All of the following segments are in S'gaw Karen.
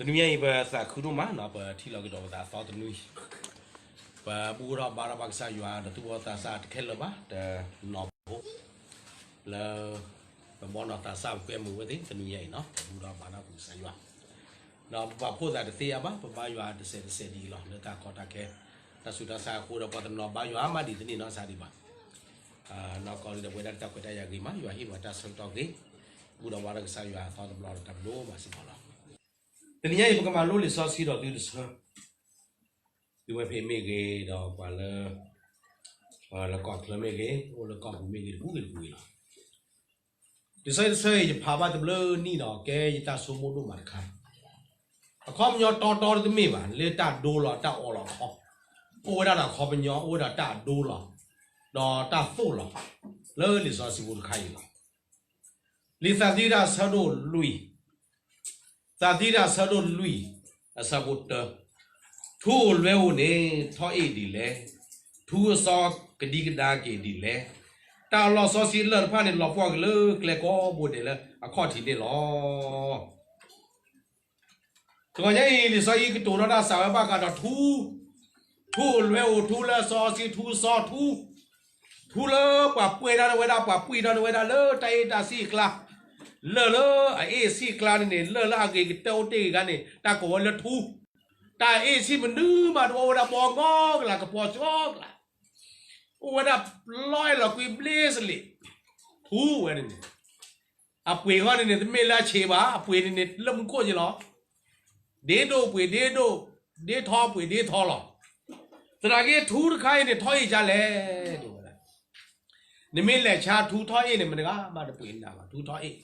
တနွံညါအံၤ ပသးခုဒိၣ်မးနီၤ, ပထံၣ်လိာ်ကဒီးပသးသီတနွံ, ပဘူၣ်ထီၣ်ဘါထီၣ်ဘၣ်ကစၢ်ယွၤဒီးသူၣ်ဘီၣ်သးစၢ်တခဲလၢာ်ဘၣ်, တနီၤဖိ လၢ ပဘီၣ်နီၢ်သးစၢ်ပကွဲမုာ်ဝဲသ့ၣ် တနွံညါအံၤနီၤ, ပဘူၣ်ထီၣ်ဘါထီၣ်ပကစၢ်ယွၤ, ဒီးပပာ်ဖှိၣ်သးတသ့အါဘၣ်, ပဘါယွၤတစဲးတစဲးဒ်အံၤလီၤ, လၢတၢ်ကီတၢ်ခဲ တၢ်ဆူးတၢ်ဆါအဃိဒီး ပှၤတနီၤဘါယွၤမးဒ်သိးန့ၣ်နီၤ, စးဒံးဘၣ် နီၢ်ကီၢ်လံဒီးပဝဲဒၣ်တၢ်ခွဲးတၢ်ယာ်ဂ့ၤမး, ယွၤဟ့ၣ်ပှၤတၢ်ဆၢကတီၢ်ဂ့ၤ, ဘူၣ်ဒီးဘါထီၣ်ကစၢ်ယွၤအသီတဘျီဒီးတၢ်ဘျုးမးစ့ၢ်ကီးလီၤ. တနံၤညါအံၤ ပကမၤလိလံာ်စီဆှံဒီးသုတဆၢ, သုဝဲဖဲမ့ၢ်ဂ့ၤ, ဒီးပှၤလၢ လၢကီၢ်ချၢမ့ၢ်ဂ့ၤ, အိၣ်လၢကီၢ်ပူၤမ့ၢ်ဂ့ၤ, တပူၤဂ့ၤတပူၤဂ့ၤလီၤ. လံာ်စီဆှံတဆၢအံၤ ယဖးဘၣ်တဘျုးနံၣ်ဒီး ကဲယတၢ်ဆိကမိၣ်ဒိၣ်မးတခါ, အခီပညီတီတီတမ့ၢ်ဘၣ်, လၢတၢ်ဒိလီၤတၢ်အီၣ်လီၤအခီ, အိၣ်ဝဲဒၣ်ဒီးအခီပညီ, အိၣ်ဝဲဒၣ်တၢ်ဒိလီၤ ဒီးတၢ်သိၣ်လီၤ လၢလံာ်စီဆှံဖိတခါအံၤလီၤ. လံာ်သးသယုၢ်တၢ်ဆၢဒိၣ်လွံၢ်, သးသယုၢ်တၢ်ဆၢဒိၣ်လွံၢ် အဆၢဖိတၢ, ထူအိၣ်လွဲအိၣ်န့ၣ် ထီၣ်အ့ၣ်ဒ်လဲၣ်, ထူအစီကဒံကဒါက့ၤဒ်လဲၣ်, တၢ်လီၢ်စီဆှံအလၢၢ်တဖၣ်န့ၣ် လီၤပှီၢ်က့ၤလၢကျဲကိးဘိဒဲးလၢအခီၣ်ထံးန့ၣ်လီၤ. တဂီၤညါအံၤ လံာ်စီဆှံကတိၤထီၣ်တၢ်စံးဝဲဘၣ်ဃးဒီးထူ, ထူအိၣ်လွဲအိၣ်, ထူလၢအစီအဆှံ, ထူအစီထူ, ထူလၢပှၤပှ့ၢ်ထီၣ်န့ၢ်ဝဲဒၣ်, ပှၤပှ့ၢ်ထီၣ်န့ၢ်ဝဲဒၣ်လၢတၢ်အ့ၣ်တၢ်စံၣ်အကျါ, လၢၢ်လၢအအ့ၣ်စံၣ်အကျါန့ၣ်န့ၣ်, လၢၢ်လၢအဂ့ၤကတၢၢ်အိၣ်တ့ၢ်ဂ့ၤဂၤန့ၣ် တၢ်ကိးဝဲလၢထူ, တၢ်အ့ၣ်စံၣ်မနုၤမးတအိၣ်ဝဲဒၣ်ဘီဂီၢ်ကလာ် ကပီၤစှီၤကလာ်, အိၣ်ဝဲဒၣ်လီအဲၣ်လီၤကွံဘျ့စလ့ၣ်, ထူဝဲန့ၣ်န့ၣ် အပှ့ၤဃီန့ၣ်န့ၣ် တမ့ၢ်လၢအဆံးဘၣ်, အပှ့ၤန့ၣ်န့ၣ် လၢမူခိၣ်က့လီၤ. ဒ့ဒိၣ်ပှ့ၤဒ့ဒိၣ်, ဒ့ထီပှ့ၤဒ့ထီလီၤ. သနာ်က့ထူတခါအံၤန့ၣ် ထီၣ်အ့ၣ်ဒ်လဲၣ်, တဲဝဲဒၣ်, နမ့ၢ်လဲၤဆါထူထီၣ်အ့ၣ်န့ၣ် မတဂၤမးတပှ့ၤနၤဘၣ်, ထူထီၣ်အ့ၣ်,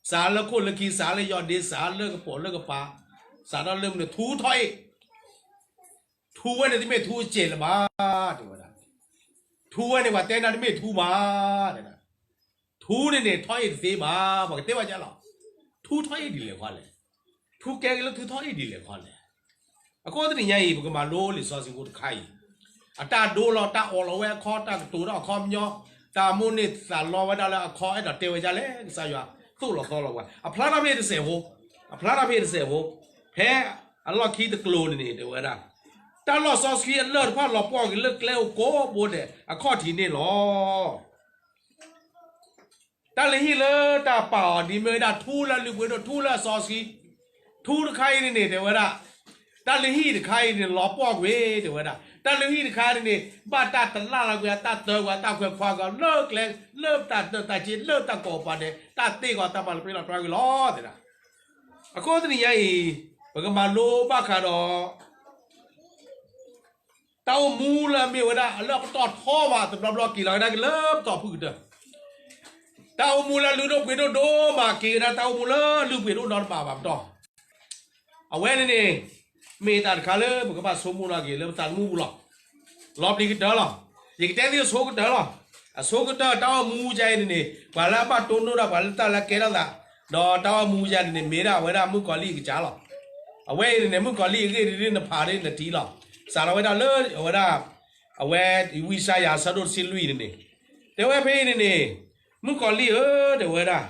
စးလၢခိၣ်လၢခံ, စးလၢယီၢ်ဒ့, စးလၢကပိာ်လၢကပၤ, စးထီၣ်လၢမနုၤ ထူထီၣ်အ့ၣ်, ထူဝဲန့ၣ်တမ့ၢ်ထူအစဲးလၢၤဘၣ်, တဲဝဲဒၣ်, ထူဝဲန့ၣ် ပှၤတဲနၤတမ့ၢ်ထူဘၣ်, တဲဒၣ် ထူန့ၣ်န့ၣ် ထီၣ်အ့ၣ်တသ့ဘၣ်, ပှၤကတဲဘၣ်ကလီၤ. ထူထီၣ်အ့ၣ်ဒ်လဲၣ်ခီလဲၣ်, ထူကဲက့ၤလၢထူထီၣ်အ့ၣ်ဒ်လဲၣ်ခီလဲၣ်. အဃိတနံၤညါအံၤ ပကမၤလိလံာ်စီဆှံဖိတခါအံၤ, အတၢ်ဒိလီၤတၢ်အီၣ်လီၤဝဲအခီ, တၢ်ကတိၤထီၣ်အခီပညီ, တၢ်မိၣ်န့ၢ်သးလီဝဲဒၣ်လၢအခီ, အဲၣ်ဒိးတဲဝဲဒ်လဲၣ်, ကစၢ်ယွၤသိၣ်လီၤသီလီၤဝဲ, အဖျါထီၣ်ဖဲတစဲးဖိ, အဖျါထီၣ်ဖဲတစဲးဖိ, ဖဲအလီၢ်ခံတကျိၤန့ၣ်န့ၣ် တဲဝဲဒၣ်, တၢ်လီၢ်စီဆှံအလၢၢ်တဖၣ်လီၤပှီၢ်က့ၤလၢကျဲအိၣ်ကိးဘိဒဲးအခီၣ်ထံးန့ၣ်လီၤ. တၢ်လုၢ်ဟံၣ်လၢတၢ်ပာ်အီၤဒ်မ့ၢ်ဝဲဒၣ်ထူလၢအလုၢ်အပှ့ၤဒိၣ်, ထူလၢအစီဆှံ, ထူတခါအံၤန့ၣ်န့ၣ် တဲဝဲဒၣ်, တၢ်လုၢ်ဟံၣ်တခါအံၤန့ၣ် လီၤပှီၢ်ကွံာ်, တဲဝဲဒၣ်, တၢ်လုၢ်ဟံၣ်တခါန့ၣ်န့ၣ် ဘၣ်တၢ်တလၢ်လီၤကွံာ်, တၢ်တၢကွံာ်, တၢ်ခွဲးခွါကွံာ်လၢကျဲ, လၢတၢ်ဒၢးတၢ်စ့, လၢတၢ်ကိးပၤဒဲး, တၢ်တ့ၢ်ကွံာ်, တၢ်မၤလၢပှဲၤလီၤထွဲကွံာ်လီၤ, တဲဒၣ်. အဃိတနံၤညါအံၤ ပကမၤလိဘၣ်ဃးဒီး တၢ်အိၣ်မူလၢအမ့ၢ်ဝဲဒၣ် လၢအပတီၢ်ထီမး တဘျီဘျီက့ၤလီၤကဒါက့ၤလၢပတီၢ်ဖုၣ်ကတၢၢ်, တၢ်အိၣ်မူလၢအလုၢ်ဒိၣ်ပှ့ၤဒိၣ်ဒိၣ်မး က့ၤကဒါတၢ်အိၣ်မူလၢအလုၢ်ပှ့ၤဒိၣ်နီတဘ့ၣ်ဘၣ်ပတီၢ်, အဝဲန့ၣ်န့ၣ် မ့ၢ်တၢ်တခါလၢပကဘၣ်ဆိကမိၣ်လီၤက့ၤလၢပသးသမူပူၤလီၤ. လီၤပျံၤကတၢၢ်လီၤ. ယကတဲသုအဆိကတၢၢ်လီၤ. အဆိကတၢၢ်တၢ်အိၣ်မူယါအံၤန့ၣ်န့ၣ် ပှၤလၢအဘၣ်တိၢ်နီၣ်ဒၣ်ပှၤလၢတၢ်လၢကဲထီၣ်သး, ဒီးတၢ်အိၣ်မူယါန့ၣ်န့ၣ် မ့ၢ်ဒၣ်ဝဲဒၣ်မုၣ်ကီၤလံၢ်အကစၢ်လီၤ. အဝဲအံၤန့ၣ်န့ၣ် မုၣ်ကီၤလံၢ်အဂ့ၢ်ဒ်နဖးဒ်နထံၣ်လီၤ. စးထီၣ်ဝဲဒၣ်လၢအဝဲဒၣ် အဝဲ ဝံယၡါယၤအဆၢဒိၣ်တဆံလွံၢ်န့ၣ်န့ၣ် တဲဝဲဖဲအံၤန့ၣ်န့ၣ် မုၣ်ကီၤလံၢ်ဧၢ တဲဝဲဒၣ်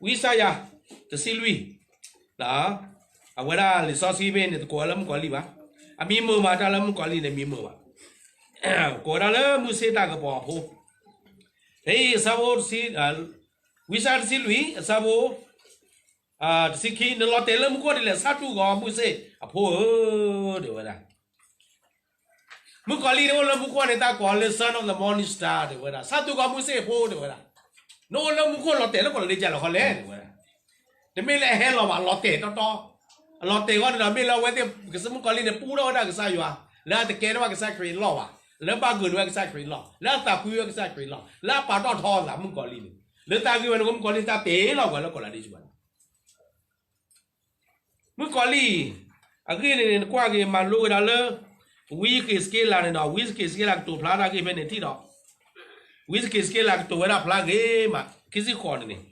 ဝံယၡါယၤ တဆံလွံၢ် အဝဲဒၣ်လံာ်စီဆှံဖဲန့ၣ် တကိးဝဲလၢမုၣ်ကီၤလံၢ်ဘၣ်. အမံၤမုာ်မး တၢ်လၢမုၣ်ကီၤလံၢ်န့ၣ် မံၤမုာ်ဘၣ်. ကိးဝဲဒၣ်လၢမုၢ်ဆ့ၣ်တၢ်ကပီၤအဖိ. ဖဲအံၤအဆၢဖိ ဝံယၡါယၤတဆံလွံၢ် အဆၢဖိ တဆံခံ, နလီၤတဲာ်လၢမူခိၣ်ဒ်လဲၣ်, ဆၣ်တူၢ်ဂီၤမုၢ်ဆ့ၣ်အဖိဧၢ တဲဝဲဒၣ်. မုၣ်ကီၤလံၢ်န့ၣ်အိၣ်လၢမူခိၣ်န့ၣ် တၢ်ကိးလၢ son of the morning star တဲဝဲဒၣ်, ဆၣ်တူၢ်ဂီၤမုၢ်ဆ့ၣ်အဖိ တဲဝဲဒၣ်. နအိၣ်လၢမူခိၣ်လီၤတဲာ်လၢကီၢ်လၢကၠၢ်လီၤခီလဲၣ် တဲဝဲဒၣ်. တမ့ၢ်လၢအဟဲလီၤဘၣ်, လီၤတဲာ်တီတီ, အလီၤတဲာ်ဃီန့ၣ်ဒီး မ့ၢ်လၢအဝဲသ့ၣ် ကစၢ်မုၣ်ကီၤလံၢ်န့ၣ် ပူထီၣ်ဝဲဒၣ်ကစၢ်ယွၤ, လၢအတကဲထီၣ်ဘၣ်ကစၢ်ခရံာ်အလီၢ်ဘၣ်, လၢဘၣ်ဂုာ်န့ၢ်ဝဲကစၢ်ခရံာ်အလီၢ်, လၢအသးဖှံဝဲကစၢ်ခရံာ်အလီၢ်, လၢအပာ်ထီၣ်ထီအသးမုၣ်ကီၤလံၢ်န့ၣ်, လၢတၢ်ဂ့ၢ်ဝဲန့ၣ် မုၣ်ကီၤလံၢ်တၢ်တဲာ်လီၤဝဲလၢကီၢ်လၢဒ့ၣ်ဆူဘၣ် မုၣ်ကီၤလံၢ်အဂ့ၢ်န့ၣ်န့ၣ် နကွၢ်က့ၤမၤလိဝဲဒၣ်လၢ ဝံယက့ၤစက့လးန့ၣ်ဒီး ဝံယက့ၤစက့လးကတိၤဖျါတၢ်ဂ့ၢ်ဖဲန့ၣ်ထံၣ်ဒီး ဝံယက့ၤစက့လးကတိၤဝဲဒၣ်ဖျါဂ့ၤမး ခံဆံဃိးန့ၣ်န့ၣ်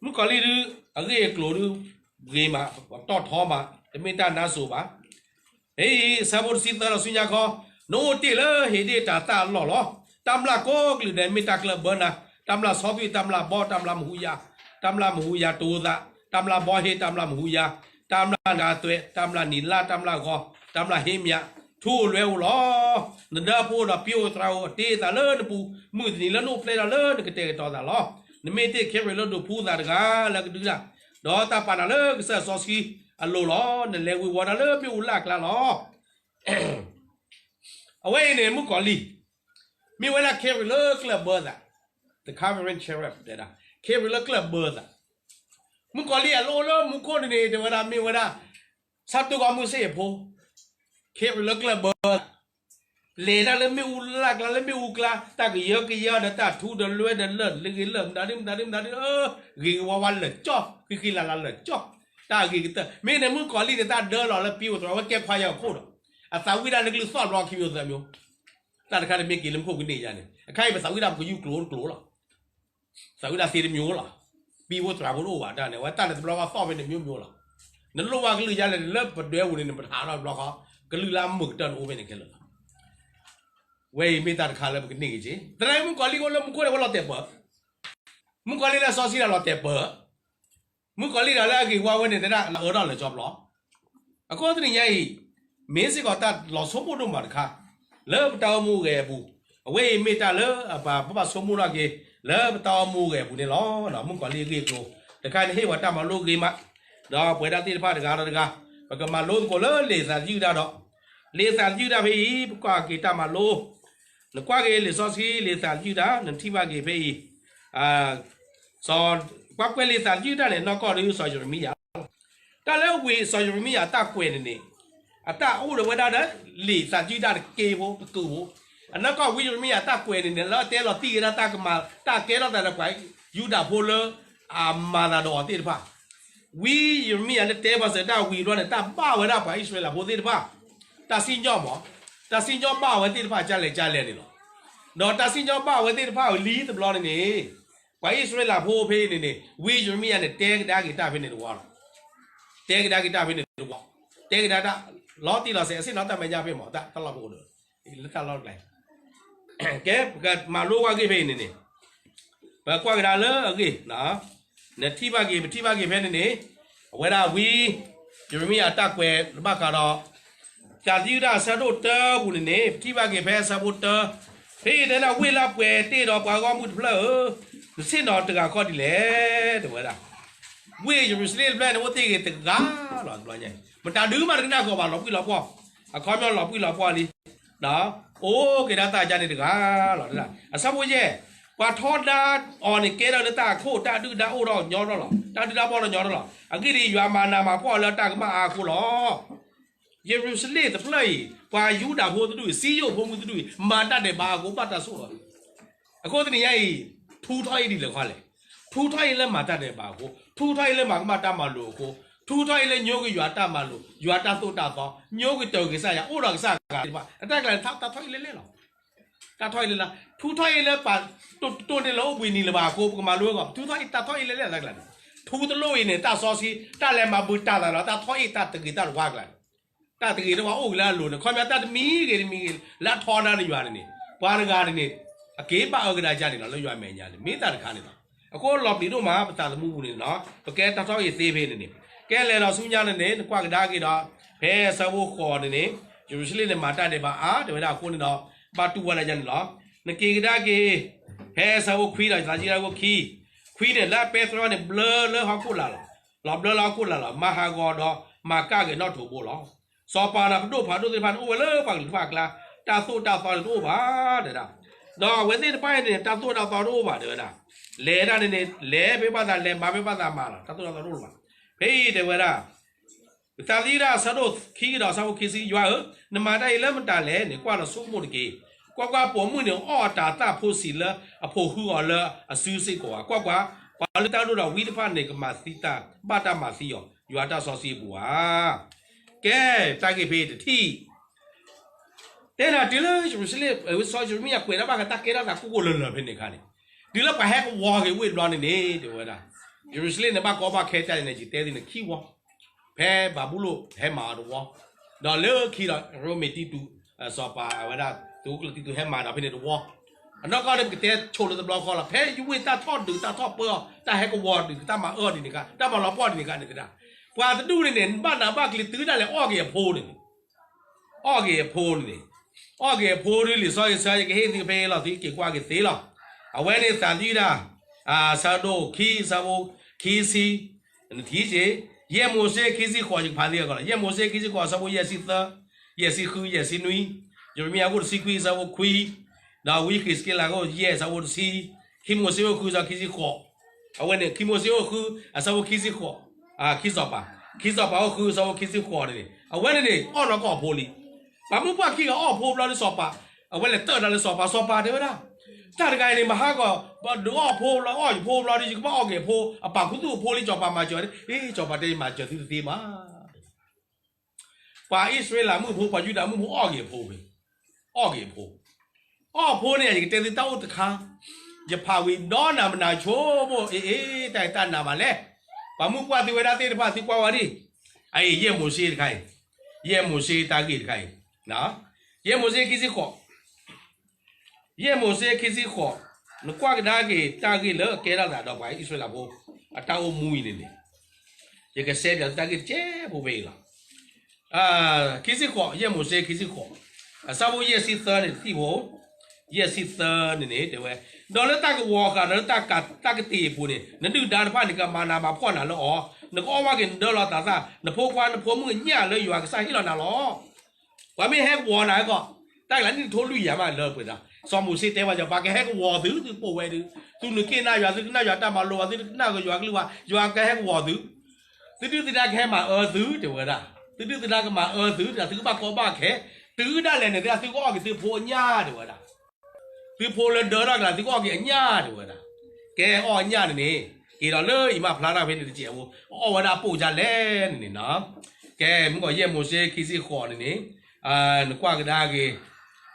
မုၣ်ကီၤလံၢ်ဒု အဂ့ၢ်အကျိၤဒု ဂ့ၤမး တီၢ်ထီမး တမ့ၢ်တၢ်နါစိၤဘၣ်. ဖဲအံၤ အဆၢဖိတဆံသၢဒီးဆူညါခီ, နအိၣ်တ့ၢ်လၢဧ့ဒ့ၣ်တၤသၣ်အလီၢ်လီၤ. တၢ်မျၢ်ကိးကလုာ်ဒဲးမ့ၢ်တၢ်ကျၢၢ်ဘၢနၤ, တၢ်မျၢ်ဆီသွံၣ်, တၢ်မျၢ်ဘီ, တၢ်မျၢ်မဟူယၤ, တၢ်မျၢ်မဟူယၤတိၤသး, တၢ်မျၢ်ဘီဟ့ တၢ်မျၢ်မဟူယါ, တၢ်မျၢ်နၤသွဲး, တၢ်မျၢ်နံၤလါ, တၢ်မျၢ်ဂီၤ, တၢ်မျၢ်ဟ့မၠး, ထူအိၣ်လွဲအိၣ်လီၤ. နဒၢဖိဒီးပၠိအိၣ်သရၣ်အိၣ် အတ့အသးလၢနပူၤ, မုၢ်တနံၤလၢနအိၣ်ဖျဲၣ်ထီၣ်လၢနကတဲာ်ကတီၤသးလီၤ. နမ့ၢ်တ့ၢ်ခဲရ့ၣ်လၢဒိးဖှူသးတဂၤလၢကဒုဒၣ်, ဒီးတၢ်ပာ်နၤလၢကစၢၢ်စီဆှံအလိၤလီၤ. နလဲၤဝ့ၤဝီၤတၢ်လၢမ့ၣ်အူလၢ်အကျါလီၤ. အဝဲအံၤန့ၣ် မုၣ်ကီၤလံၢ် မ့ၢ်ဝဲဒၣ်ခဲရ့ၣ်လၢကျၢၢ်ဘၢသး, the covering cherub တဲဒၣ်, ခဲရ့ၣ်လၢကျၢၢ်ဘၢသး. မုၣ်ကီၤလံၢ်အလီၢ်အိၣ်လၢမူခိၣ်န့ၣ်န့ၣ် တဲဝဲဒၣ်မ့ၢ်ဝဲဒၣ် ဆၣ်တူၢ်ကီၢ်မုၢ်စ့ၣ်အဖိ, ခဲရ့ၣ်လၢကျၢၢ်ဘၢသး, လဲၤတၢ်လၢမ့ၣ်အူလၢ်ကျါ လၢမ့ၣ်အူကျါ, တၢ်ကယၢကယၢဒီးတၢ်ထူဒီးလွဲဒီးလၢာ်လၢဂ့ၤလၢာ်မတၤဒုမတၤဒုမတၤဒု, ဂ့ၤဂ့ၤဝါဝါလၢာ်ကၠီ, ဃံဃံလၤလၤလၢာ်ကၠီ, တၢ်အဂ့ၤကတၢၢ်. မ့ၢ်န့ၣ်မုၣ်ကီၤလံၢ်န့ၣ် တၢ်ဒၢလီၤလၢပၠိအိၣ်သရၣ် အဝဲကဲခွါယၤအခိၣ်ဒီး အသးဝံၣ်ဒၣ်လၢကလုၢ်သီၣ်ဘျီခံမံၤသၢမံၤ, တၢ်တခါန့ၣ်မ့ၢ်က့ၤလၢမူခိၣ်ကန့ၢ်ယါန့ၣ် အခါအံၤပသးဝံၣ်ဒၣ်ပကယူၢ်ကျိၤတကျိၤလီၤ. သးဝံၣ်ဒၣ်သ့တမံၤလီၤ. ပၠိဖိသရၣ်ဖိတအိၣ်ဘၣ်တၢ်န့ၣ် အဝဲတၢ်န့ၣ်တဘျီဃီသီၣ်ဖဲန့ၣ်မံၤမံၤလီၤ. နလိၣ်ဘၣ်ကလုၢ်ယါလဲၣ် လၢပဒွဲပူၤန့ၣ် နပထးထီၣ်တဘျီဃီ, ကလုၢ်လၢအမုာ်ကတၢၢ်န့ၣ်အိၣ်ဖဲန့ၣ်ခဲလၢာ်လီၤ. ဝဲအံၤမ့ၢ်တၢ်တခါလၢပကန့ၢ်က့ၤက့ၤ သနာ်က့မုၣ်ကီၤလံၢ်အိၣ်လၢမူခိၣ်န့ၣ် ဝဲလီၤတဲာ်ပၢၢ်, မုၣ်ကီၤလံၢ်လၢစီဆှံတၢ်လီၤတဲာ်ပၢၢ် မုၣ်ကီၤလံၢ်ဒီးလၢအဂ့ၤဝါဝဲန့ၣ် တဲဒၣ်လၢအအၢထီၣ်လၢာ်ကၠီဘျီ. အဃိတနံၤညါအံၤ မ့ၢ်စ့ၢ်ကီးတၢ်လီၤဆိကမိၣ်ဒိၣ်မးတခါ လၢပတၢ်အိၣ်မူဂဲၤအပူၤ, အဝဲအံၤမ့ၢ်တၢ်လၢအပှၤဘၣ်ဆိကမိၣ်ထီၣ်က့ၤ လၢပတၢ်အိၣ်မူဂဲၤအပူၤန့ၣ်လီၤ. မုၣ်ကီၤလံၢ်အဂ့ၢ်အကျိၤ တခါန့ၣ်ဟ့ၣ်ဝဲတၢ်မၤလိဂ့ၤမး, ဒီးပဝဲဒၣ်သ့ၣ်တဖၣ်တဂၤဒီးတဂၤ ပကမၤလိသကိးလၢလံာ်သးသယုၢ်တၢ်ဒီး လံာ်သးသယုၢ်တၢ်ဖဲအံၤ ပကွၢ်က့ၤတၢ်မၤလိ နကွၢ်က့ၤလံာ်စီဆှံ လံာ်သးသယုၢ်တၢ် နထံၣ်ဘၣ်က့ၤဖဲအံၤ, စီၤ, ကွၢ်ကွဲးလံာ်သးသယုၢ်တၢ်န့ၣ် နီၢ်ကီၢ်ဒ်စီၤယရမံယၤ, တၢ်လၢဝံစီၤယရမံယၤအတၢ်ကွဲးန့ၣ်န့ၣ်, အတၢ်အိၣ်ဒီးဝဲဒၣ်ဒီး လံာ်သးသယုၢ်တၢ်တက့ဖိတကုာ်ဖိ, အနီၢ်ကီၢ်ဝံယရမံယၤအတၢ်ကွဲးန့ၣ်န့ၣ် လၢအတဲလီၤတံၢ်က့ၤဒၣ်တၢ်ကမၤ တၢ်ကဲထီၣ်သးဒီးပှၤယူဒၤဖိလၢ အမၤသးဒီးအီၤသ့ၣ်တဖၣ် ဝံယရမံယၤလၢတဲပှၤစၢၤတၢ်ဝံၤဘျီန့ၣ် တၢ်ဘၣ်ဝဲဒၣ်ပှၤအံၣ်စရ့လးဖိသ့ၣ်တဖၣ်, တၢ်စံၣ်ညီၣ်မး, တၢ်စံၣ်ညီၣ်ဘၣ်ဝဲသ့ၣ်တဖၣ်ကလဲၣ်ကလဲၣ်န့ၣ်လီၤ. ဒီးတၢ်စံၣ်ညီၣ်ဘၣ်ဝဲသ့ၣ်တဖၣ်လံတဘျီန့ၣ်န့ၣ်, ပှၤအံၣ်စရ့လးဖိဖဲအံၤန့ၣ်န့ၣ် ဝံယရမံယၤန့ၣ် တဲကဒါက့ၤတၢ်ဖဲန့ၣ်တဝီလီၤ. တဲကဒါက့ၤတၢ်ဖဲန့ၣ်တဝီ, တဲကဒါတၢ် လီၤတံၢ်လီၤဆဲး အဆ့ၣ်နီၤတၢ်မဲာ်ညါဖဲမး တၢ်လီၢ်ဖဲအိၣ်ဒီး လၢတၢ်လီၢ်တကျါ ကဲ ပကမၤလိဝဲဂ့ၢ်ဖဲအံၤန့ၣ်န့ၣ်, ပကွၢ်ကဒါလၢအဂ့ၢ်, နထံၣ်ဘၣ်က့ၤ ပထံၣ်ဘၣ်က့ၤဖဲန့ၣ်န့ၣ်, အဝဲဒၣ်ဝံယရမံယၤတၢ်ကွဲးဘၣ်ဃးဒီး သးသယုၢ်တၢ်အဆၢဒိၣ်တၢပူၤန့ၣ်န့ၣ် ပထံၣ်ဘၣ်က့ၤဖဲအဆၢဖိတၢ, ဖဲအံၤတဲဒၣ် ဝ့ၢ်လၢပှဲၤတ့ၢ်ဒီးပှၤဂီၢ်မုၢ်တဖျၢၣ်ဧၢ, နဆ့ၣ်နီၤတဂၤခီဒ်လဲၣ် တဲဝဲဒၣ် ဝ့ၢ်ယရူၤၡလ့ၣ်တဖျၢၣ်န့ၣ် အိၣ်တ့ၢ်ဂ့ၤတဂၤလီၤ တဘျီညါအံၤ မတၤဒုးမးတကနၣ်ဃီၤဘၣ် လီၤပှံၢ်လီၤပှီၢ်, အခီပညီလီၤပှံၢ်လီၤပှီၢ်လံ, အိၣ်က့ၤဒၣ်တၢ်ယါန့ၣ်တဂၤလီၤ. အဆၢဖိယဲၢ်, ပှၤထီဒါအီၤန့ၣ် ကဲထီၣ်လၢတၢ်အခိၣ် တၢ်ဒုၣ်ဒါအိၣ်ထီၣ်ညီထီၣ်လီၤ, တၢ်ဒုၣ်ဒါဘီၣ်ထီၣ်ညီထီၣ်လီၤ. အဂ့ၢ်ဒ်အံၤ ယွၤမၤနးမၤဖှီၣ်အီၤလၢတၢ်ကမၣ်အါအဃိလီၤ. ယရူၤၡလ့ၣ်တဖျၢၣ်အံၤ ပှၤယူဒၤဖိတဒူၣ်အံၤ စံယိၣ်ဖိမုၣ်တဒူၣ်အံၤ မၤတၢ်ဒဲးဘးအဃိ ဘၣ်တၢ်ဆိၣ်လီၤ. အဃိတနံၤညါအံၤ ထူထီၣ်အံၤဒ်လဲၣ်ခီလဲၣ်, ထူထီၣ်အံၤလၢမၤတၢ်ဒဲးဘးအဃိ, ထူထီၣ်အံၤလၢမၤကမၣ်တၢ်မၤလိာ်အဃိ, ထူထီၣ်အံၤလၢညိကွံာ်ယွၤတၢ်မၤလိာ်, ယွၤတၢ်သိၣ်တၢ်သီ, ညိကွံာ်တၢ်ဂ့ၤကစၢ်ယွၤ အိၣ်ဒီးကစၢ်အဂၤသ့ၣ်တဖၣ် အတၢ်ကျါန့ၣ် တၢ်ထီၣ်အံၤလဲၣ်လဲၣ်လီၤ. တၢ်ထီၣ်အံၤလဲၣ်လီၤ. ထူထီၣ်အံၤလၢပှၤတိၢ်တိၢ်န့ၣ်လၢအိၣ်ဘှံးနံၤလၢၤဘၣ်အဃိ ပကမၤလိဝဲကီး ထူထီၣ်အံၤ တၢ်ထီၣ်အံၤလဲၣ်လဲၣ် တၢ်ကျါန့ၣ်, ထူတလိၣ်အံၤန့ၣ် တၢ်စီဆှံ တၢ်လဲၤမၤဘုးတၢ်သးဒီး တၢ်ထီၣ်အံၤတၢ်တဂ့ၤတၢ်တဝါကျါန့ၣ် တၢ်တဂ့ၤတဝါအိၣ်က့ၤလၢအလိၤန့ၣ် ခီပညီတၢ်တမံၤဂ့ၤတမံၤဂ့ၤ လၢအထီဒါနယွၤန့ၣ်န့ၣ် ပှၤတဂၤန့ၣ်န့ၣ် အက့ၤဘၣ်အၢကဒါကါန့ၣ်လီၤ လၢယွၤမဲာ်ညါန့ၣ် မ့ၢ်တၢ်တခါန့ၣ်လီၤ. အဃိလီၤပျံၤဒိၣ်မး ပသးသမူပူၤန့ၣ်လီၤ ပကဲတၢ်ထီၣ်အံၤသ့ဖဲန့ၣ်န့ၣ် ကဲလဲၤဒီးဆူညါန့ၣ်န့ၣ် နကွၢ်ကဒါက့ၤဒီး ဖဲအဆၢဖိဃိးန့ၣ်န့ၣ် ယရူၤၡလ့ၣ်န့ၣ် မၤတၢ်ဒဲးဘးအါ တဲဝဲဒၣ်အဃိန့ၣ်ဒီး ဘၣ်တူၢ်ဝဲဒၣ်ယၤန့ၣ်လီၤ. နက့ၤကဒါက့ၤ ဖဲအဆၢဖိခွံဒီး သးယံၢ်ဒၣ်ဖိခံ ခွံန့ၣ် လၢအပဲတြီန့ၣ် ဘျၢလၢဟီၣ်ခိၣ်လာ်လီၤ. လီၤဘျၢလၢဟီၣ်ခိၣ်လာ်လီၤ. မၤဟးဂီၤဒီး မၤကၣ်က့ၤနီၣ်ထိးဘိလီၤ. စီၤပၤဒီးပဒိၣ်ဖးဒိၣ်သ့ၣ်တဖၣ်န့ၣ် အိၣ်ဝဲလၢပှၤကလုာ်တဖၣ်အကျါ တၢ်သိၣ်တၢ်သီန့ၣ်တအိၣ်ဘၣ် တဲဒၣ်. ဒီးအဝဲသ့ၣ်တဖၣ်အံၤန့ၣ် တၢ်သိၣ်တၢ်သီတအိၣ်ဘၣ် တဲဝဲဒၣ်. လဲၤဒၣ်န့ၣ်န့ၣ် လဲၤဖဲဘၣ်သးလဲၤ မၤဖဲဘၣ်သးမၤလီၤ. တၢ်သိၣ်တၢ်သီတအိၣ်လၢၤဘၣ်. ဖဲအံၤတဲဝဲဒၣ် သးသယုၢ်တၢ်အဆၢဒိၣ်ခံကဒီးအဆၢဖိခံဆံ ယွၤဧၢ, နမၤတၢ်အံၤလၢမတၤလဲၣ်န့ၣ် ကွၢ်ဒီးဆိကမိၣ်တက့ၢ်. ကွၢ်ကွၢ်, ပိာ်မုၣ်န့ၣ်အီၣ်အတၤသၣ်ဖိဆံးလၢအဖိဃုအီၤလၢအစုစ့ၢ်ကီးဧါ. ကွၢ်ကွၢ်, ပှၤလုၢ်တၢ်ဒိၣ်ဒီးဝံတဖၣ်န့ၣ် ကမၤသံတၢ် ဘၣ်တၢ်မၤသံအီၤ ယွၤတၢ်စီဆှံအပူၤဧါ. ကဲ, တၢ်ဂ့ၢ်ဖဲအံၤတထံၣ် တဲနၤတုၤလၢယရူၤၡလ့ၣ် စီၤယရမံယၤကွဲးတၢ်ဘၣ်ဃးတၢ်ကဲထီၣ်သးကိၢ်ကိၢ်လၢၤလၢၤဖဲန့ၣ်အခါန့ၣ်, တုၤလၢပှၤဟဲကဝီၤက့ၤဝ့ၢ်တဘျီန့ၣ်န့ၣ် တဲဝဲဒၣ်, ယရူၤၡလ့ၣ်န့ၣ် ဘၣ်ကီဘၣ်ခဲတၢ်န့ၣ် ယတဲသုန့ၣ်ခံဝီ, ဖဲဘၤဘူလိၣ်ဟဲမၤအီၤတဝီ, ဒီးလၢခံဒီး ရိမ့ၤတံတူး စီၤပၤဝဲဒၣ် သုးခိၣ်ကျၢၢ်တံတူးဟဲမၤဒီးဖဲန့ၣ်တဝီ, အနီၢ်ကီၢ်န့ၣ် ပကတဲဆိလၢတဘျီဃီလီၤ. ဖဲယဝ့ၢ်တၢ်ထီၣ်ဒုးတၢ်ထီၣ်ပၢအီၤ တၢ်ဟဲကဝီၤဒုး တၢ်မၤအၢဒုးန့ၣ်ခါ တၢ်မၤလီၤပှီၢ်ဒုးန့ၣ်ခါန့ၣ်သဒၣ် ပှၤတဒူၣ်န့ၣ်န့ၣ် ဘၣ်နးဘၣ်ကျံၤ တုၤဒၣ်လဲာ်အီၣ်က့ၤအဖိန့ၣ်န့ၣ် အီၣ်က့ၤအဖိန့ၣ်န့ၣ် အီၣ်က့ၤအဖိဒုး လံာ်စီဆှံ ယကဟ့ၣ်သုဖဲအံၤလီၤ သုက့ၤကွၢ်က့ၤသ့လီၤ. အဝဲန့ၣ်သးသယုၢ်တၢ် အဆၢဒိၣ်ခံ အဆၢဖိခံဆံ နထံၣ်က့ၤ ယဲၢ်မိၤၡ့ခံဆံဃိး ယကဖးသ့အဂီၢ်လီၤ. ယဲၢ်မိၤၡ့ခံဆံဃိး အဆၢဖိယဲၢ်ဆံသၢ ယဲၢ်ဆံဃု ယဲၢ်ဆံနွံ, ယရမံယၤခိၣ်တဆံခွံ အဆၢဖိခွံ, ဒီးဝံဃံးစက့လးခိၣ်ယဲၢ် အဆၢဖိတဆံ, ခံမိၤၡ့အိၣ်ဃု အဆၢဖိခံဆံဃိး, အဝဲန့ၣ် ခံမိၤၡ့အိၣ်ဃု အဆၢဖိခံဆံဃိး, ခံစီၤပၤ, ခံစီၤပၤအိၣ်ဃု အဆၢဖိခံဆံဃိးန့ၣ်န့ၣ် အဝဲန့ၣ်န့ၣ် အီၣ်နီၢ်ကီၢ်အဖိလံ. ပှၤမုၣ်ပှၢ်ခံဂၤအီၣ်ဖိဘျီဒီးစီၤပၤ, အဝဲလဲၤတၢၢ်တၢ်လၢစီၤပၤ, စီၤပၤတဲဝဲဒၣ်, တၢ်တဂၤအံၤန့ၣ် မဟါကီး ဒုးအီၣ်ဖိဘျီ အီၣ်ယဖိဘျီဒီး ယကဘၣ်အီၣ်က့ၤအဖိ အပာ်ခူသူၣ်အဖိလံ စီၤပၤမၤစၢၤန့ၣ်, အ့ စီၤပၤတဲ ယမၤစၢၤသုတသ့ဘၣ် ပှၤအံၣ်စရ့လးမုၣ်ဖိ ပှၤယူဒၤမုၣ်ဖိ အီၣ်က့ၤအဖိဖဲ, အီၣ်က့ၤအဖိ, အီၣ်ဖိန့ၣ် ယကတဲသုတၢ်အိၣ်တခါ, ယဖးဝံၤဒီးနၤမနၤဆိမိၣ် အ့ အ့ တၢ်အံၤတၢ်နးမးလဲၣ်. ပှၤမုၣ်ပှၢ်သုဝဲဒၣ်သ့ၣ်တဖၣ် သုကွၢ်ဝဲဒၣ်, အအံၤ ယဲၢ်မိၤၡ့တခါအံၤ, ယဲၢ်မိၤၡ့တၢ်ဂ့ၢ်တခါအံၤ, ယဲၢ်မိၤၡ့ခံဆံဃိး ယဲၢ်မိၤၡ့ခံဆံဃိး, နကွၢ်ကဒါက့ၤတၢ်ဂ့ၢ်လၢကဲထီၣ်သးဒီးပှၤအံၣ်စရ့လးဖိ အတၢ်အိၣ်မူအံၤန့ၣ်န့ၣ်, ယကစဲးပၠးသုတၢ်ဂ့ၢ်တစဲးဖိဖဲအံၤလီၤ. ခံဆံဃိး, ယဲၢ်မိၤၡ့ခံဆံဃိး, အဆၢဖိယဲၢ်ဆံသၢန့ၣ်တထံၣ်ဖိ, ယဲၢ်ဆံသၢန့ၣ်န့ၣ် တဲဝဲ, ဒီးလၢတၢ်ကဝီၤဃာ်ဒီးလၢတၢ်က, တၢ်ကတ့ၢ်အပူၤန့ၣ် နဒုၣ်ဒါတဖၣ်န့ၣ် ကမၤနၤမၤဖှီၣ်နၤလၢအီၤ, နကအီၣ်ဘၣ်က့ၤနဒၢလီၤသးသၣ်, နဖိခွါနဖိမုၣ်ညၣ်လၢယွၤကစၢ်ဟ့ၣ်လီၤနၤလီၤ. ပှၤမ့ၢ်ဟဲကဝီၤနၤကီး, တၢ်ကလးနံၣ်ထိလွံၢ်ယၤမးလၢပှဲၤဒီး, စီၤမိၤၡ့တဲဝဲ, ပှၤကဟဲကဝီၤသု, သုပိာ်ဝဲဒုး, သုနုၤက့ၣ်နၢ်ယွၤ, သုကနၣ်ယွၤတၢ်မၤလိာ်ဘၣ်, သုတကနၣ်ကယွၤကလုၢ်ဘၣ်, ယွၤကဟဲကဝီၤသု, သုဒုၣ်သုဒါကဟဲမၤအၢသု တဲဝဲဒၣ်, သုဒုၣ်သုဒါကမၤအၢသု တၢ်သုကဘၣ်ကီဘၣ်ခဲ, တုၤဒၣ်လဲာ်န့ၣ် သုကအီၣ်က့ၤသုဖိအညၣ် တဲဝဲဒၣ်. သုဖိလၢဒၢထီၣ်ကလး သုကအီၣ်က့ၤအညၣ် တဲဝဲဒၣ်. ကဲအီၣ်အညၣ်န့ၣ်န့ၣ်, က့ၤဒီးလၢအံၤမးဖျါတၢ်ဖဲန့ၣ်တစဲးဖိ, အီၣ်ဝဲဒၣ်ပိာ်ဒ်လဲၣ်န့ၣ်န့ၣ်နီၤ. ကဲ မုၢ်ကီးယဲၢ်မိၤၡ့ခံဆံဃိးန့ၣ်န့ၣ်, နကွၢ်ကဒါက့ၤ,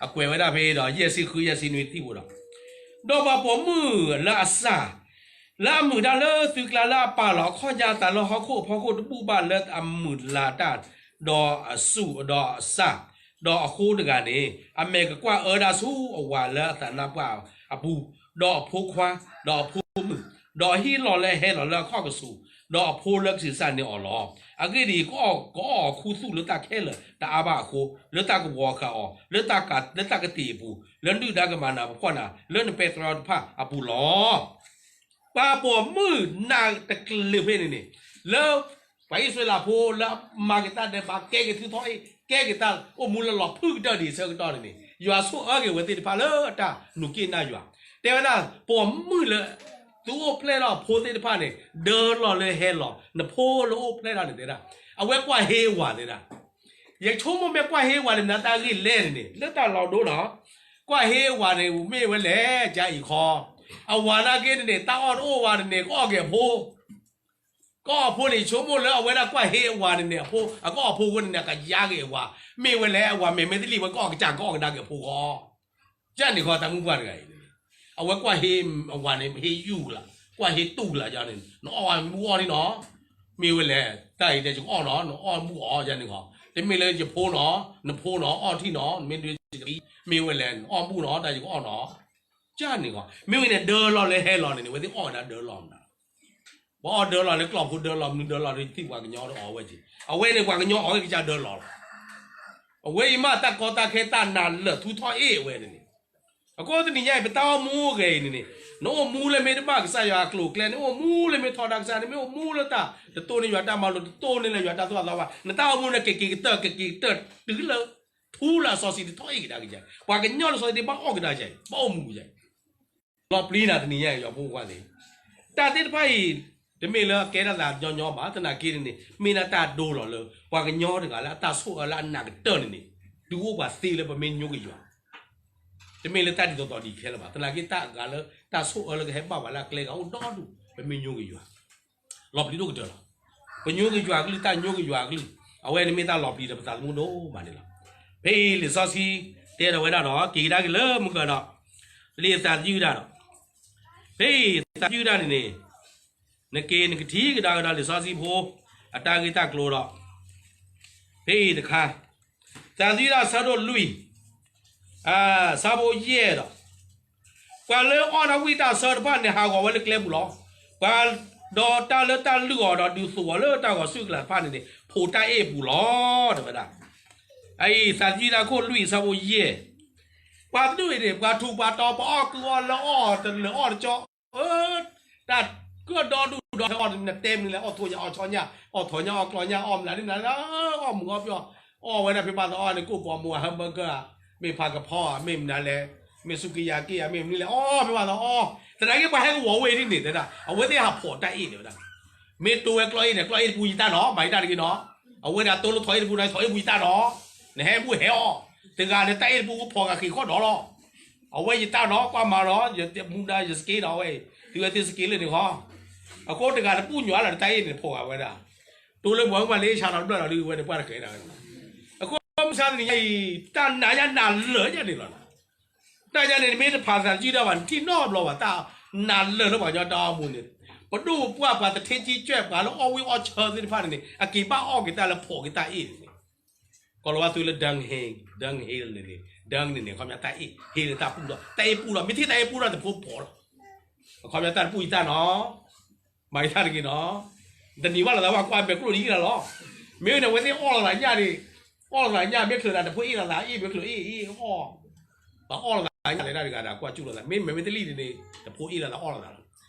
အကွဲးဝဲဒၣ်ဖဲဒီး ယဲၢ်ဆံဃု ယဲၢ်ဆံနွံတထံၣ်ဖိဒီး, ဒီးပှၤပိာ်မုၣ်လၢအစၢ် လၢအမုာ်တၢ်လၢသုကျါလၢအပာ်လီၤအခီၣ်ညါအသးလၢဟီၣ်ခိၣ်အဖီခိၣ်တဘူၣ်ဘၣ်လၢအမုာ်လၤတၢ်, ဒီးအစူၢ်ဒီးအစၢ်, ဒီးအဃိတဂၤန့ၣ် အမဲာ်ကကွၢ်အၢဒၣ်ဆူအဝၤလၢအသးနါပှၢ်အပူၤ, ဒီးအဖိခွါ, ဒီးအဖိမုၣ်, ဒီးအဟံၣ်လီၢ်လၢအဟဲလီၤလၢအခီၣ်ကဆူး, ဒီးအဖိလၢကဆံးစၢ်န့ၢ်အီၤလီၤ. အဂ့ၢ်ဒ်အံၤ, ကအီၣ်ကီးခူသူၣ်လၢတၢ်ခဲလၢာ်တအါဘၣ်အဃိ, လၢတၢ်ကဝီၤဃာ်အီၤ, လၢတၢ်က, လၢတၢ်ကတ့ၢ်အပူၤ, လၢဒုၣ်ဒါကမၤနၤမၤဖှီၣ်နၤ, လၢနပဲတြီတဖၣ်အပူၤလီၤ. ပှၤပိာ်မုၣ်နးတကလုာ်ဖဲန့ၣ်န့ၣ်, လၢပှၤအံၣ်စရ့လးဖိလၢအမၤက့ၤတၢ်ဒဲးဘး ကဲက့ၤထုးထီၣ်အ့ၣ်, ကဲက့ၤတၢ်အိၣ်မူလၢလီၤဖုၣ်ကတၢၢ်ဒံးဆၢကတီၢ်န့ၣ်န့ၣ်, ယွၤဆိၣ်အၢက့ၤဝဲသ့ၣ်တဖၣ်လၢတၢ်နုၤက့ၣ်နၢ်ယွၤ, တဲဝဲဒၣ်, ပိာ်မုၣ်လၢ သုအိၣ်ဖျဲၣ်ထီၣ်အဖိသ့ၣ်တဖၣ်န့ၣ် ဒၢလီၤလၢဟဲလီၤ, နဖိလၢအိၣ်ဖျဲၣ်ထီၣ်န့ၣ်တဲဒၣ်, အဝဲကွၢ်ဟ့အဝၤတဲဒၣ် ယဆိကမိၣ်မ့ၢ်ကွၢ်ဟ့အဝၤန့ၣ် မနုၤတၢ်ဂ့ၢ်လဲၣ်န့ၣ်န့ၣ် လၢတၢ်လီၤဒိနီၤ, ကွၢ်ဟ့အဝၤန့ၣ် မ့ၢ်ဝဲလဲၣ် ကအံၤခီ, အဝၤနာ်က့န့ၣ်န့ၣ် တၢ်အီၣ်တအိၣ်ဝဲန့ၣ်န့ၣ် ကအီၣ်က့ၤအဖိ, ကအီၣ်အဖိန့ၣ် ယဆိကမိၣ်လၢအဝဲဒၣ်ကွၢ်ဟ့အဝၤန့ၣ်န့ၣ် အဖိ, အကအီၣ်အဖိအဃိန့ၣ်န့ၣ် အကယါက့ၤအဝၤ, မ့ၢ်ဝဲလဲၣ် အဝၤမဲာ်မ့ၢ်တလံၣ်ဝဲ ကအီၣ်ကစၢ် ကအီၣ်ကဒါက့ၤအဖိဃီ ကန့ၣ်ဃီတၢ်မုၣ်ပှၢ်တဂၤအံၤန့ၣ်, အဝဲကွၢ်ဟ့အဝၤန့ၣ် ဟ့ယူၢ်ကလး, ကွၢ်ဟ့တူၢ်ကလးယန့ၣ် နအီၣ်ဝဲမူအီၣ်န့ၣ်နီၤ, မ့ၢ်ဝဲလဲၣ် တၢ်အံၤတဲယကအီၣ်နီၤ နအီၣ်မူအီၣ်ယန့ၣ်ဃီ, တမ့ၢ်လၢယဖိနီၤ, နဖိနီၤ အီၣ်ထံၣ်နီၤ နမ့ၢ်ဒွဲၣ်စကံ, မ့ၢ်ဝဲလဲၣ် နအီၣ်မူနီၤ တၢ်ယကအီၣ်နီၤ, ကန့ၣ်ဃီ, မ့ၢ်ဝဲန့ၣ် ဒၢလီၤလၢဟဲလီၤန့ၣ်န့ၣ် ဝဲသ့ၣ်အီၣ်ဝဲဒၣ်ဒၢလီၤမနုၤ ပှၤအီၣ်ဒၢလီၤလၢကျီၢ်ဖိဒၢလီၤ မနုၤဒၢလီၤဒီး ယထံၣ်ပှၤကညီတအီၣ်ဝဲက့ၤ, အဝဲန့ၣ် ပှၤကညီအီၣ်ဝဲကစၢ်ဒၢလီၤလီၤ, အဝဲအံၤမးတၢ်ကီတၢ်ခဲတၢ်နးလၢာ်ထူထီၣ်အ့ၣ်အဝဲန့ၣ်န့ၣ်, အဃိတနံၤညါအံၤ ပတၢ်အိၣ်မူအိၣ်ဂဲၤအံၤန့ၣ်န့ၣ်, နအိၣ်မူလၢမ့ၢ်တဘၣ်ကစၢ်ယွၤအကျိၤအကျဲ, နအိၣ်မူလၢမ့ၢ်ထီဒါကစၢ်, နမ့ၢ်အိၣ်မူလၢတၢ်တတိၢ်န့ၢ်ယွၤတၢ်မၤလိာ် တတိၢ်န့ၢ်လၢယွၤတၢ်သိၣ်တၢ်သီဘၣ်, နတၢ်အိၣ်မူန့ၣ်ကက့ၤကတၢၢ် ကက့ၤကတၢၢ်တုၤလၢ ထူလၢအစီဆှံတထီၣ်အ့ၣ်ကဒါကစၢ်, ပှၤကညီလၢစီဆှံတဘၣ်အီၣ်ကဒါကစၢ်, ဘၣ်အိၣ်မူကစၢ် လီၤပျံၤနၤတနံၤညါအံၤ ယွၤဖိခွါသ့ၣ်, တၢ်သ့ၣ်တဖၣ်အံၤ တမ့ၢ်လၢကဲထီၣ်သးညီညီဘၣ်, သနာ်က့န့ၣ်န့ၣ် မ့ၢ်ဒၣ်တၢ်ဒိလီၤလၢ ပှၤကညီတဂၤလၢအတၢ်ဆိၣ်အၢလၢအနးကတၢၢ်န့ၣ်န့ၣ်, တုၤအိၣ်ပှၤသ့လၢပမ့ၢ်ညိကွံာ်ယွၤ, တမ့ၢ်လၢတၢ်ဒ်သိးသိးဒ်ခဲလၢာ်ဘၣ်, သနာ်က့တၢ်အဂၤလၢတၢ်ဆိၣ်အၢလၢကဟဲဘၣ်ပှၤလၢအကျဲဂၤအိၣ်ဒီဒူၣ် ပမ့ၢ်ညိကွံာ်ယွၤ လီၤပျံၤဒိၣ်ကတၢၢ်လီၤ. ပညိကွံာ်ယွၤအကလုၢ် တၢ်ညိကွံာ်ယွၤအကလုၢ်, အဝဲန့ၣ်မ့ၢ်တၢ်လီၤပျံၤဒီးပသးသမူဒိၣ်မးန့ၣ်လီၤ. ဖဲအံၤလံာ်စီဆှံတဲဒီးဝဲဒၣ်ဒီး က့ၤကဒါက့ၤလၢမုၢ်ကၢၤဒီး လံာ်သးသယုၢ်တၢ်ဒီး ဖဲအံၤသးသယုၢ်တၢ်န့ၣ်န့ၣ် နက့ၤနကထံၣ်ကဒါက့ၤဒီးလံာ်စီဆှံဖိ အတၢ်ဂ့ၢ်တၢ်ကျိၤဒီး ဖဲအံၤတခါ သးသယုၢ်တၢ်ဆၢဒိၣ်လွံၢ် အဆၢဖိယဲၢ်ဒီး ပှၤလၢအီၣ်တၢ်ဝံၣ်တၢ်ဆၢတဖၣ်န့ၣ် ဟးဂီၤဝဲလၢကျဲပူၤလီၤ. ပှၤဒီးတၢ်လၢတၢ်လုၢ်အီၤဒီးဒုးသိးအီၤလၢတၢ်ဂီၤဆူၣ်ကလာ်တဖၣ်န့ၣ်န့ၣ် ဖိးတၢ်အ့ၣ်ပူၤလီၤ တဲဝဲဒၣ်. အအံၤ သးစံတၢ်ခိၣ်လွံၢ်အဆၢဖိယဲၢ်, ပှၤတဒူၣ်အံၤန့ၣ် ပှၤထူးပှၤတီၤ ပှၤအီၣ်ကုအီၣ်လၢအီၣ်တလၢအီၣ်တကၠီ, တၢ်ကၢၣ်ဒီဒူၣ်ဒီထၢအီၣ် နတဲမနုၤလဲၣ် အီၣ်ထိၣ်ညၣ်အီၣ်ဆီညၣ် အီၣ်ထိၣ်ညၣ်အီၣ်ကျီညၣ် အီၣ်မနုၤဒ်နၤလၢ အီၣ်မုာ်အီၣ်ပျီၣ်, အီၣ်ဝဲဒၣ်ဖဲပှၤသးအီၣ်န့ၣ် ကိၣ်ပီၤမူ hamburger မ့ၢ်ဖးကဖီဧါ မ့ၢ်မနုၤလဲၣ်, မ့ၢ်စူးက့ယၤက့ယၤ မ့ၢ်မနုၤလဲၣ် အီၣ်ဖဲပှၤသးအီၣ်, သနာ်က့ပှၤဟဲကဝီၤဝဲဒ်န့ၣ် တဲဒၣ် အဝဲသ့ၣ်ဟးဖိးတၢ်အ့ၣ်န့ၣ်ဝဲဒၣ်. မ့ၢ်တိဝဲကျီအ့ၣ်န့ၣ် ကျီအ့ၣ်တပူၤယတၢ်နီၤ မၤယတၢ်တဂ့ၤနီၤ, အဝဲဒၣ်တိလၢထိၣ်အ့ၣ်တပူၤန့ၣ် ထိၣ်အ့ၣ်ပူၤယတၢ်နီၤ, နဟဲဘူၣ်ဟဲအီၣ်, တဂၤန့ၣ်တၢ်အ့ၣ်တပူၤဖိးဂၤဃ့ၢ်ဃီၣ်ဒီးလီၤ. အဝဲယတၢ်နီၤ ကွၢ်မၤဒီး ယမူဒါယစက့ဒီးဝဲ, သုဝဲသ့ၣ်စက့လၢန့ၣ်ဃီ, အဃိတဂၤတပူၤညီလီၤ တၢ်အ့ၣ်န့ၣ်တဖိးဂၤဝဲဒၣ်, တိလၢပှၤမုၢ်ပှၤလ့ဆါဒီးတဘျီဒီးဒုးဝဲန့ၣ် ပှၢ်တဃဲဒၣ်ဝဲန့ၣ်, အဃိမုၢ်ဆါတနံၤညါအံၤ တၢ်နးညါနးလၢာ်ညါန့ၣ်လီၤ. တၢ်ညါန့ၣ် နမ့ၢ်တဖးသးစုတၢ်ဘၣ် နထံၣ်နီတဘျီဘၣ် တၢ်နးလၢာ်လၢပှၤကညီတၢ်အိၣ်မူန့ၣ်, ပဒိၣ်ပပှၢ်ပှၤတထ့ကံကၢၢ် ပှၤလၢအီၣ်ဝံၣ်အီၣ်ဆၢသ့ၣ်တဖၣ်န့ၣ်န့ၣ် အက့ၤဘၣ်အီၣ်က့ၤတၢ်လၢဖိးက့ၤတၢ်အ့ၣ်န့ၣ်န့ၣ်, ကီၤလၤဝါသုလၢ dung hill, dung hill န့ၣ်န့ၣ် dung န့ၣ်န့ၣ် အခီပညီတၢ်အ့ၣ် hill န့ၣ်တၢ်ပူၢ်ဒီး တၢ်အ့ၣ်ပူၢ်ဒီး မ့ၢ်ထံၣ်တၢ်အ့ၣ်ပူၢ်ဒီးတဖိးဖိးလီၤ. အခီပညီတၢ်တပူၤယတၢ်နီၤ, မၤယတၢ်တဂ့ၤနီၤ, တနံၤဘၣ်လိာ်သးဘၣ်ကွၢ်မဲာ်ကျိၣ်ဒ်ယံၣ်လီၤ. မ့ၢ်ဝဲန့ၣ် အဝဲသ့ၣ်အီၣ်လိာ်သးညၣ်န့ၣ်, အီၣ်လိာ်သးညၣ် မ့ၢ်ချုးသးတဖိးအ့ၣ်လိာ်သး အ့ၣ်မ့ၢ်ချုးအ့ၣ်အ့ၣ်အီၣ်, ပှၤအီၣ်လိာ်သးညၣ်လဲၤတၢ်တဂၤဒီးကွၢ်စူၣ်လိာ်သး မ့မ့ၢ်တလံၣ်န့ၣ်န့ၣ် တဖိးအ့ၣ်လိာ်သးအီၣ်လိာ်သးလီၤ.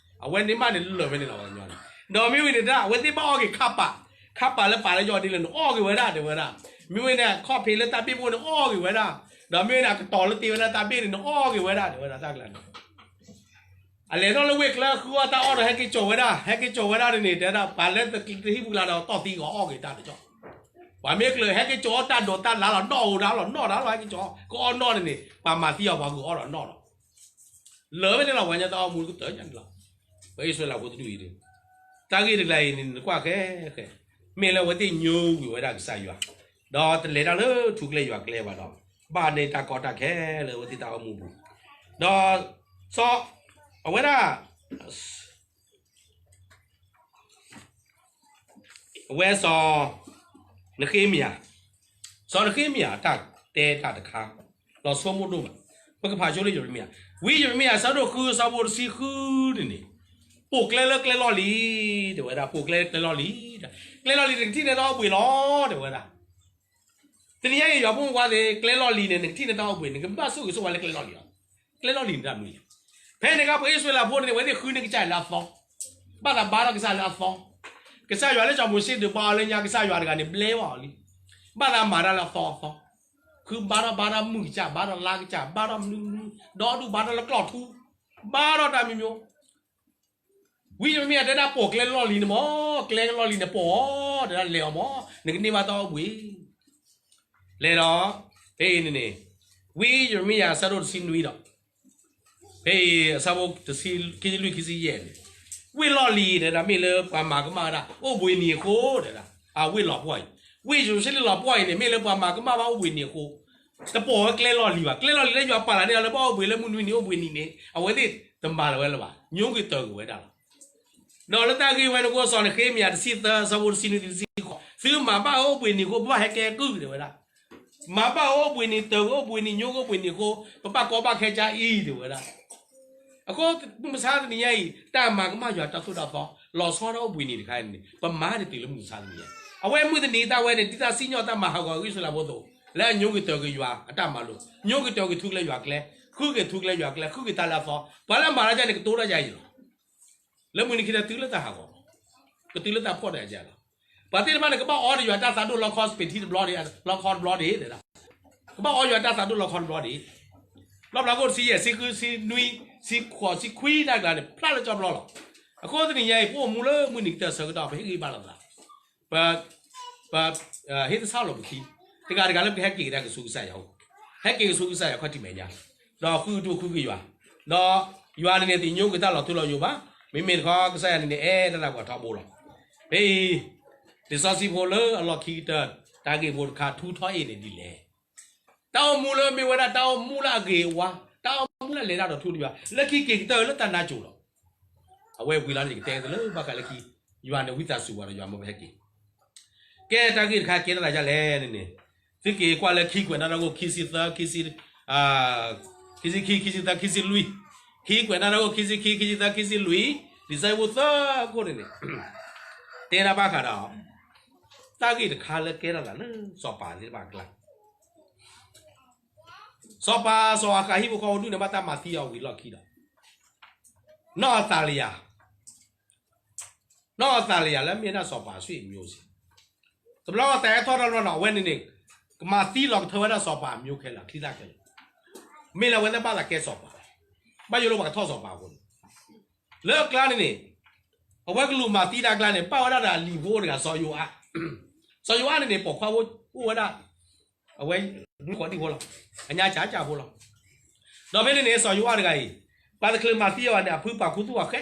အဝဲန့ၣ်မးန့ၣ်လၢာ်ဝဲန့ၣ်လီၤပှၤကညီန့ၣ်, ဒီးမ့ၢ်ဝဲန့ၣ်ဒၣ် အဝဲသ့ၣ်ဘၣ်အီၣ်က့ၤခါပာ်, ခါပာ်လၢပာ်လၢယီၤဒ်လဲၣ် နအီၣ်က့ၤဝဲဒၣ် တဲဝဲဒၣ်, မ့ၢ်ဝဲန့ၣ် ခီၣ်ဖံးလၢတၢ်ဘ့ၣ်ဖိန့ၣ် နအီၣ်က့ၤဝဲဒၣ်, ဒီးမ့ၢ်ဝဲန့ၣ် အကတီၤလၢတ့ဝဲဒၣ်တၢ်ဘ့ၣ်န့ၣ် နအီၣ်က့ၤဝဲဒၣ် တဲဝဲဒၣ်တၢ်ကျါန့ၣ် အလဲၤထီၣ်လၢဝ့ၢ်ကျၢဃုအီၣ်တၢ်အီၣ်ဒီး ဟဲက့ၤကၠီၤဝဲဒၣ်, ဟဲက့ၤကၠီၤဝဲဒၣ်န့ၣ်န့ၣ် တဲဒၣ် ပှၤလၢတဟံၣ်ပူၤကျါဒီး တီၢ်သံကအီၣ်က့ၤတၢ်တကၠီ, ပှၤမ့ၢ်ကျၢၤ ဟဲက့ၤကၠီၤအီၣ်တၢ်ဒိးတၢ်လါလီၤ နီၣ်ဧိၤဒၣ်လီၤ နီၣ်ဒၣ်လီၤ ဟဲက့ၤကၠီၤ ကအီၣ်နီၣ်န့ၣ်န့ၣ် ပှၤမၤသံအီၤပှၤဂုာ်အီၣ်ဒီးနီၣ်လီၤ. လၢာ်ဝဲန့ၣ်လီၤ ပှၤကညီတၢ်အိၣ်မူကတၢၢ်ညါန့ၣ်လီၤ. ပှၤအံၣ်စရ့လးဖိတဒူၣ်အံၤန့ၣ် တၢ်ဂ့ၢ်တကျါအံၤန့ၣ် နကွၢ်ဃဲဃဲ, မ့ၢ်လၢအဝဲသ့ၣ်ညိကွံာ်ဝဲဒၣ်ကစၢ်ယွၤ, ဒီးတလဲၤတၢ်လၢထူကျဲယွၤကျဲဘၣ်ဒီး ဘၣ်န့ၢ်တၢ်ကီတၢ်ခဲလၢအဝဲသ့ၣ်တၢ်အိၣ်မူပူၤ, ဒီး စီၤ အဝဲဒၣ် အဝဲစီၤနဃ့မယၤ, စီၤနဃ့မယၤတၢ်တဲတၢ်တခါ လီၤဆိကမိၣ်ဒိၣ်မး, ပကဖးဆိလၢယရမံယၤ, ဝံယရမံယၤ အဆၢဒိၣ်ဃု အဆၢဖိတဆံဃုန့ၣ်န့ၣ်, ပိာ်ကျဲလၢကျဲလီၢ်လံၤ, တဲဝဲဒၣ် ပိာ်ကျဲလၢကျဲလီၢ်လံၤ, ကျဲလီၢ်လံၤန့ၣ် ကထံၣ်န့ၢ်တၢ်အိၣ်ဘှံးလီၤ တဲဝဲဒၣ်. တနံၤညါအံၤ ယွၤဖိမုၣ်ဖိခွါသ့ၣ် ကျဲလီၢ်လံၤန့ၣ် နကထံၣ်န့ၢ်တၢ်အိၣ်ဘှံး နကဘၣ်ဆိၣ်ဂ့ၤဆိၣ်ဝါလၢကျဲလီၢ်လံၤလီၤ. ကျဲလီၢ်လံၤန့ၣ်တၢ်မနုၤလဲၣ်. ဖဲန့ၣ်အခါ ပှၤအံၣ်စရ့လးဖိန့ၣ် အဝဲသ့ၣ်ဃုန့ၢ်ကစၢ်ယွၤလၢအသီ, ဘၣ်သးဘါထီၣ်ကစၢ်လၢအသီ, ကစၢ်ယွၤလၢစီၤမိၤၡ့ဒုးဘါအီၤလၢညါ ကစၢ်ယွၤတဂၤန့ၣ် ဘျဲဘၣ်အီၤလံ, ဘၣ်သးမၤတၢ်လၢအသီအသီ, ဃုဘါထီၣ်ဘါထီၣ်မုၢ်ကစၢ် ဘါထီၣ်လါကစၢ် ဘါထီၣ်မနုၤမနုၤ, ဒီဒူၣ်ဘါထီၣ်လၢကျီၢ်ထူ, ဘါထီၣ်တၢ်မံၤမံၤ ဝံယရမံယၤတဲဒၣ် ပိာ်ကျဲလီၢ်လံၤန့ၣ်မး, ကျဲလီၢ်လံၤန့ၣ်ပိာ်အီၤ, တဲဒၣ်လဲၤအီၤမး, နကန့ၢ်ဘၣ်တၢ်အိၣ်ဘှံး. လဲၤဒီး ဖဲအံၤန့ၣ်န့ၣ်, ဝံယရမံယၤအဆၢဒိၣ်တဆံနွံဒီး, ဖဲအံၤအဆၢဖိခံဆံလွံၢ်ခံဆံယဲၢ်န့ၣ်, ဝ့ၢ်လီၢ်လံၤတဲဒၣ် မ့ၢ်လၢပှၤမၤကမၣ်ဝဲဒၣ် အိၣ်ဘှံးနံၤအဃိတဲဒၣ်, အဝ့ၢ်လီၤပှီၢ်အံၤ, ဝ့ၢ်ယရူၤၡလ့ၣ်လီၤပှီၢ်အံၤန့ၣ် မ့ၢ်လၢပှၤမၤကမၣ်ဘၣ်အိၣ်ဘှံးနံၤအဃိ တပိာ်ဝဲကျဲလီၢ်လံၤဘၣ်. ကျဲလီၢ်လံၤလၢယွၤပာ်လီၤန့ၢ်အီၤလၢဘၣ်အိၣ်ဘှံးလၢမုၢ်နွံနံၤ အိၣ်ဘှံးနံၤန့ၣ် အဝဲသ့ၣ်တမၤလၢၤဝဲလၢၤဘၣ်, ညိကွံာ်တၢၤကွံာ်ဝဲဒၣ်လီၤ. ဒီးလၢတၢ်ဂ့ၢ်ဝဲန့ၣ်အဃိ စီၤနဃ့မယၤတဆံသၢ အဆၢဖိတဆံနွံတုၤတဆံဃိး, သုမၤဘၣ်အိၣ်ဘှံးနံၤအဃိ ပဘၣ်ဟဲကဲကုၢ်တဲဝဲဒၣ်, မၤဘၣ်အိၣ်ဘှံးနံၤ တၢၤကွံာ်အိၣ်ဘှံးနံၤ ညိကွံာ်အိၣ်ဘှံးနံၤအဃိ ပဘၣ်ကီဘၣ်ခဲကၢ်အံၤတဲဝဲဒၣ်. အဃိမုၢ်ဆါတနံၤညါအံၤ တၢ်မၤကမၣ်ယွၤတၢ်သိၣ်တၢ်သီ လီၤဆီဒၣ်အိၣ်ဘှံးနံၤတခါအံၤန့ၣ် ပမၤတတုၤလၢမုၢ်ဆါတနံၤညါ, အဝဲမုၢ်တနံၤတၢ်ဝဲန့ၣ် ဒ်တၢ်စံၣ်ညီၣ်တၢ်မၤဟးဂီၤအံၣ်စရ့လးဖိအသိး, လၢအညိကွံာ်တၢၤကွံာ်ယွၤအတၢ်မၤလိာ်, ညိကွံာ်တၢၤကွံာ်ထူကျဲယွၤကျဲ, ဃုက့ၤထူကျဲယွၤကျဲ, ဃုက့ၤတၢ်လၢအသီ, ပှၤလၢအမၤတၢ်ဒ်န့ၣ် ကတိၤတၢ်ယၤအံၤလီၤ. လၢမုၢ်နံၤခံနၤတုၤလၢတၢ်ဟးဂီၤ, ကတုၤလၢတၢ်ဖှီၣ်တၢ်ယာ်လီၤ. ပှၤသ့ၣ်တဖၣ်န့ၣ် ကဘၣ်အီဒီးယွၤတၢ်သးဒိၣ်လီခီစပံးထံတဘျီဒံး, လီခီတဘျီဒံး, ကဘၣ်အီယွၤတၢ်သးဒိၣ်လီခီတဘျီဒံး, ဘျီဘျီခိၣ်တဆံယဲၢ် ဆံဃု ဆံနွံ ဆံဃိး ဆံခွံတၢ်ကျါန့ၣ် ဖျါလၢကၠီဘျီလီၤ. အဃိတနံၤညါအံၤ ပအိၣ်မူလၢမုၢ်နံၤကတၢၢ်ဆၢကတီၢ် ပဟ့ၣ်ဂံၢ်ဘါလိာ်သး ပ ပ ဟ့ၣ်သဆၣ်လိာ်ပခံ, တဂၤတဂၤလၢပကဟဲက့ၤကဒါက့ၤဆူကစၢ်ယွၤ, ဟဲက့ၤကဒါက့ၤဆူကစၢ်ယွၤခီၣ်ထံးမဲာ်ညါ, ဒီးဃုထူဃုက့ၤယွၤ, ဒီးယွၤန့ၣ်န့ၣ် တညိကွံာ်တၢ်လီၤထူလီၤယိာ်ဘၣ်, မ့မ့ၢ်တခီကစၢ်ယွၤန့ၣ်န့ၣ် အဲၣ်တၢ်သးပှၢ်ထီဘိလီၤ. ဖဲအံၤ လံာ်စီဆှံဖိလၢအလီၢ်ခံကတၢၢ် တၢ်ဂ့ၢ်ဖိတခါ ထူထီၣ်အ့ၣ်န့ၣ်ဒ်လဲၣ်. တၢ်အိၣ်မူလၢမ့ၢ်ဝဲဒၣ် တၢ်အိၣ်မူလၢအဂ့ၤအဝါ, တၢ်အိၣ်မူလၢအလဲၤတၢ်ဒီးထူဒီးယွၤ, လၢခံက့ၤကတၢၢ်လၢတၢ်နါစိၤလီၤ. အဝဲဝံၤလီၤန့ၣ် ယကတဲသုလၢဘၣ်ဃးလၢခံ, ယွၤန့ၣ်ဝံသးစူၤဝဲဒီးယွၤမၢပဟဲက့ၤ ကဲတၢ်ဂ့ၢ်တခါကဲထီၣ်သးဒ်လဲၣ်န့ၣ်န့ၣ်, သုက့ၤကွၢ်လၢခံကွဲးနီၣ်တၢ်ဂ့ၢ် ခံဆံသၢ, ခံဆံ, ခံဆံခံ, ခံဆံသၢ, ခံဆံလွံၢ်, ခံကွဲးနီၣ်တၢ်ခိၣ် ခံဆံခံ ခံဆံသၢ ခံဆံလွံၢ် လံာ်စီဆှံဖိသၢခိၣ်န့ၣ်န့ၣ် တဲဒၣ်ဘၣ်ဃးဒီး တၢ်ဂ့ၢ်တခါလၢကဲထီၣ်သးလၢစီၤပၤသ့ၣ်တဖၣ်အကျါ စီၤပၤစီၤအၤဃးဟံၣ်ဖိဃီဖိဒူၣ်န့ၣ် ဘၣ်တၢ်မၤသံအီၤဝံၤလီၢ်ခံဒီး နီၢ်အသၤလယၤ နီၢ်အသၤလယၤလၢမ့ၢ်ဒၣ်စီၤပၤအဆွေမျိုးစ့ၢ်, တဘျီသးဟဲထီၣ်တဘျီနီၤ အဝဲန့ၣ်န့ၣ် ကမၤသံလီၤကထၢဝဲဒၣ်စီၤပၤအမျိုးခဲလၢာ် အချံသၣ်ခဲလၢာ်, မ့ၢ်လၢအဝဲသ့ၣ်ဘၣ်သးကဲစီၤပၤ, ဘၣ်ယိၣ်လၢပှၤကထီၣ်စီၤပၤအဃိန့ၣ်, လၢအကျါန့ၣ်န့ၣ် အဝဲကလူးမၤသံတၢ်အကျါန့ၣ် ပၣ်ဝဲဒၣ်ဒီးအလံၤဖိတဂၤစီၤယိၤအး, စီၤယိၤအးန့ၣ်န့ၣ် ပိာ်ခွါဖိအိၣ်ဝဲဒၣ် အဝဲ နွံဃီဒံၣ်ဖိလီၤ, အညါကၠးကၠးဖိလီၤ, ဒီးဖဲန့ၣ်န့ၣ် စီၤယိၤအးတဂၤအံၤ ပှၤတချုးမၤသံအီၤဘၣ်န့ၣ် အဖုပာ်ခူသူၣ်အီၤဃဲ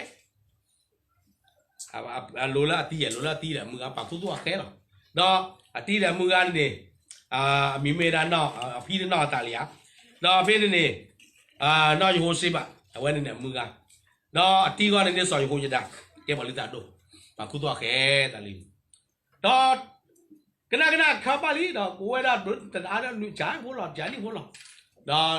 အလိၤလၢအတံၢ် အလိၤလၢအတံၢ်ဒီးအမုၢ်ဂၤ ပာ်ခူသူၣ်အီၤဃဲလီၤ, ဒီးအတံၢ်ဒီးအမုၢ်ဂၤန့ၣ်န့ၣ် အမံၤမ့ၢ်ဒၣ် အဖံန့ၣ်နီၢ်အသၤလယၤ, ဒီးဖဲန့ၣ်န့ၣ် နီၢ်ယဟိၤၡ့ဘး အဝဲန့ၣ်န့ၣ်အမုၢ်ဂၤ, ဒီးအတံၢ်ဂီၢ်န့ၣ်န့ၣ် စီၤယဟိယဒၤ ကဲပှၤလုၢ်တၢ်ဒိၣ်, ပာ်ခူသူၣ်အီၤဃဲတၢ်လံ, ဒီး ကနၣ်ကနၣ်ခါဘၣ်လံဒီး ကဝဲဒၣ်တအါဒၣ်နွံကၠးဖိလီၤ ကၠးနံၣ်ဖိလီၤ, ဒီး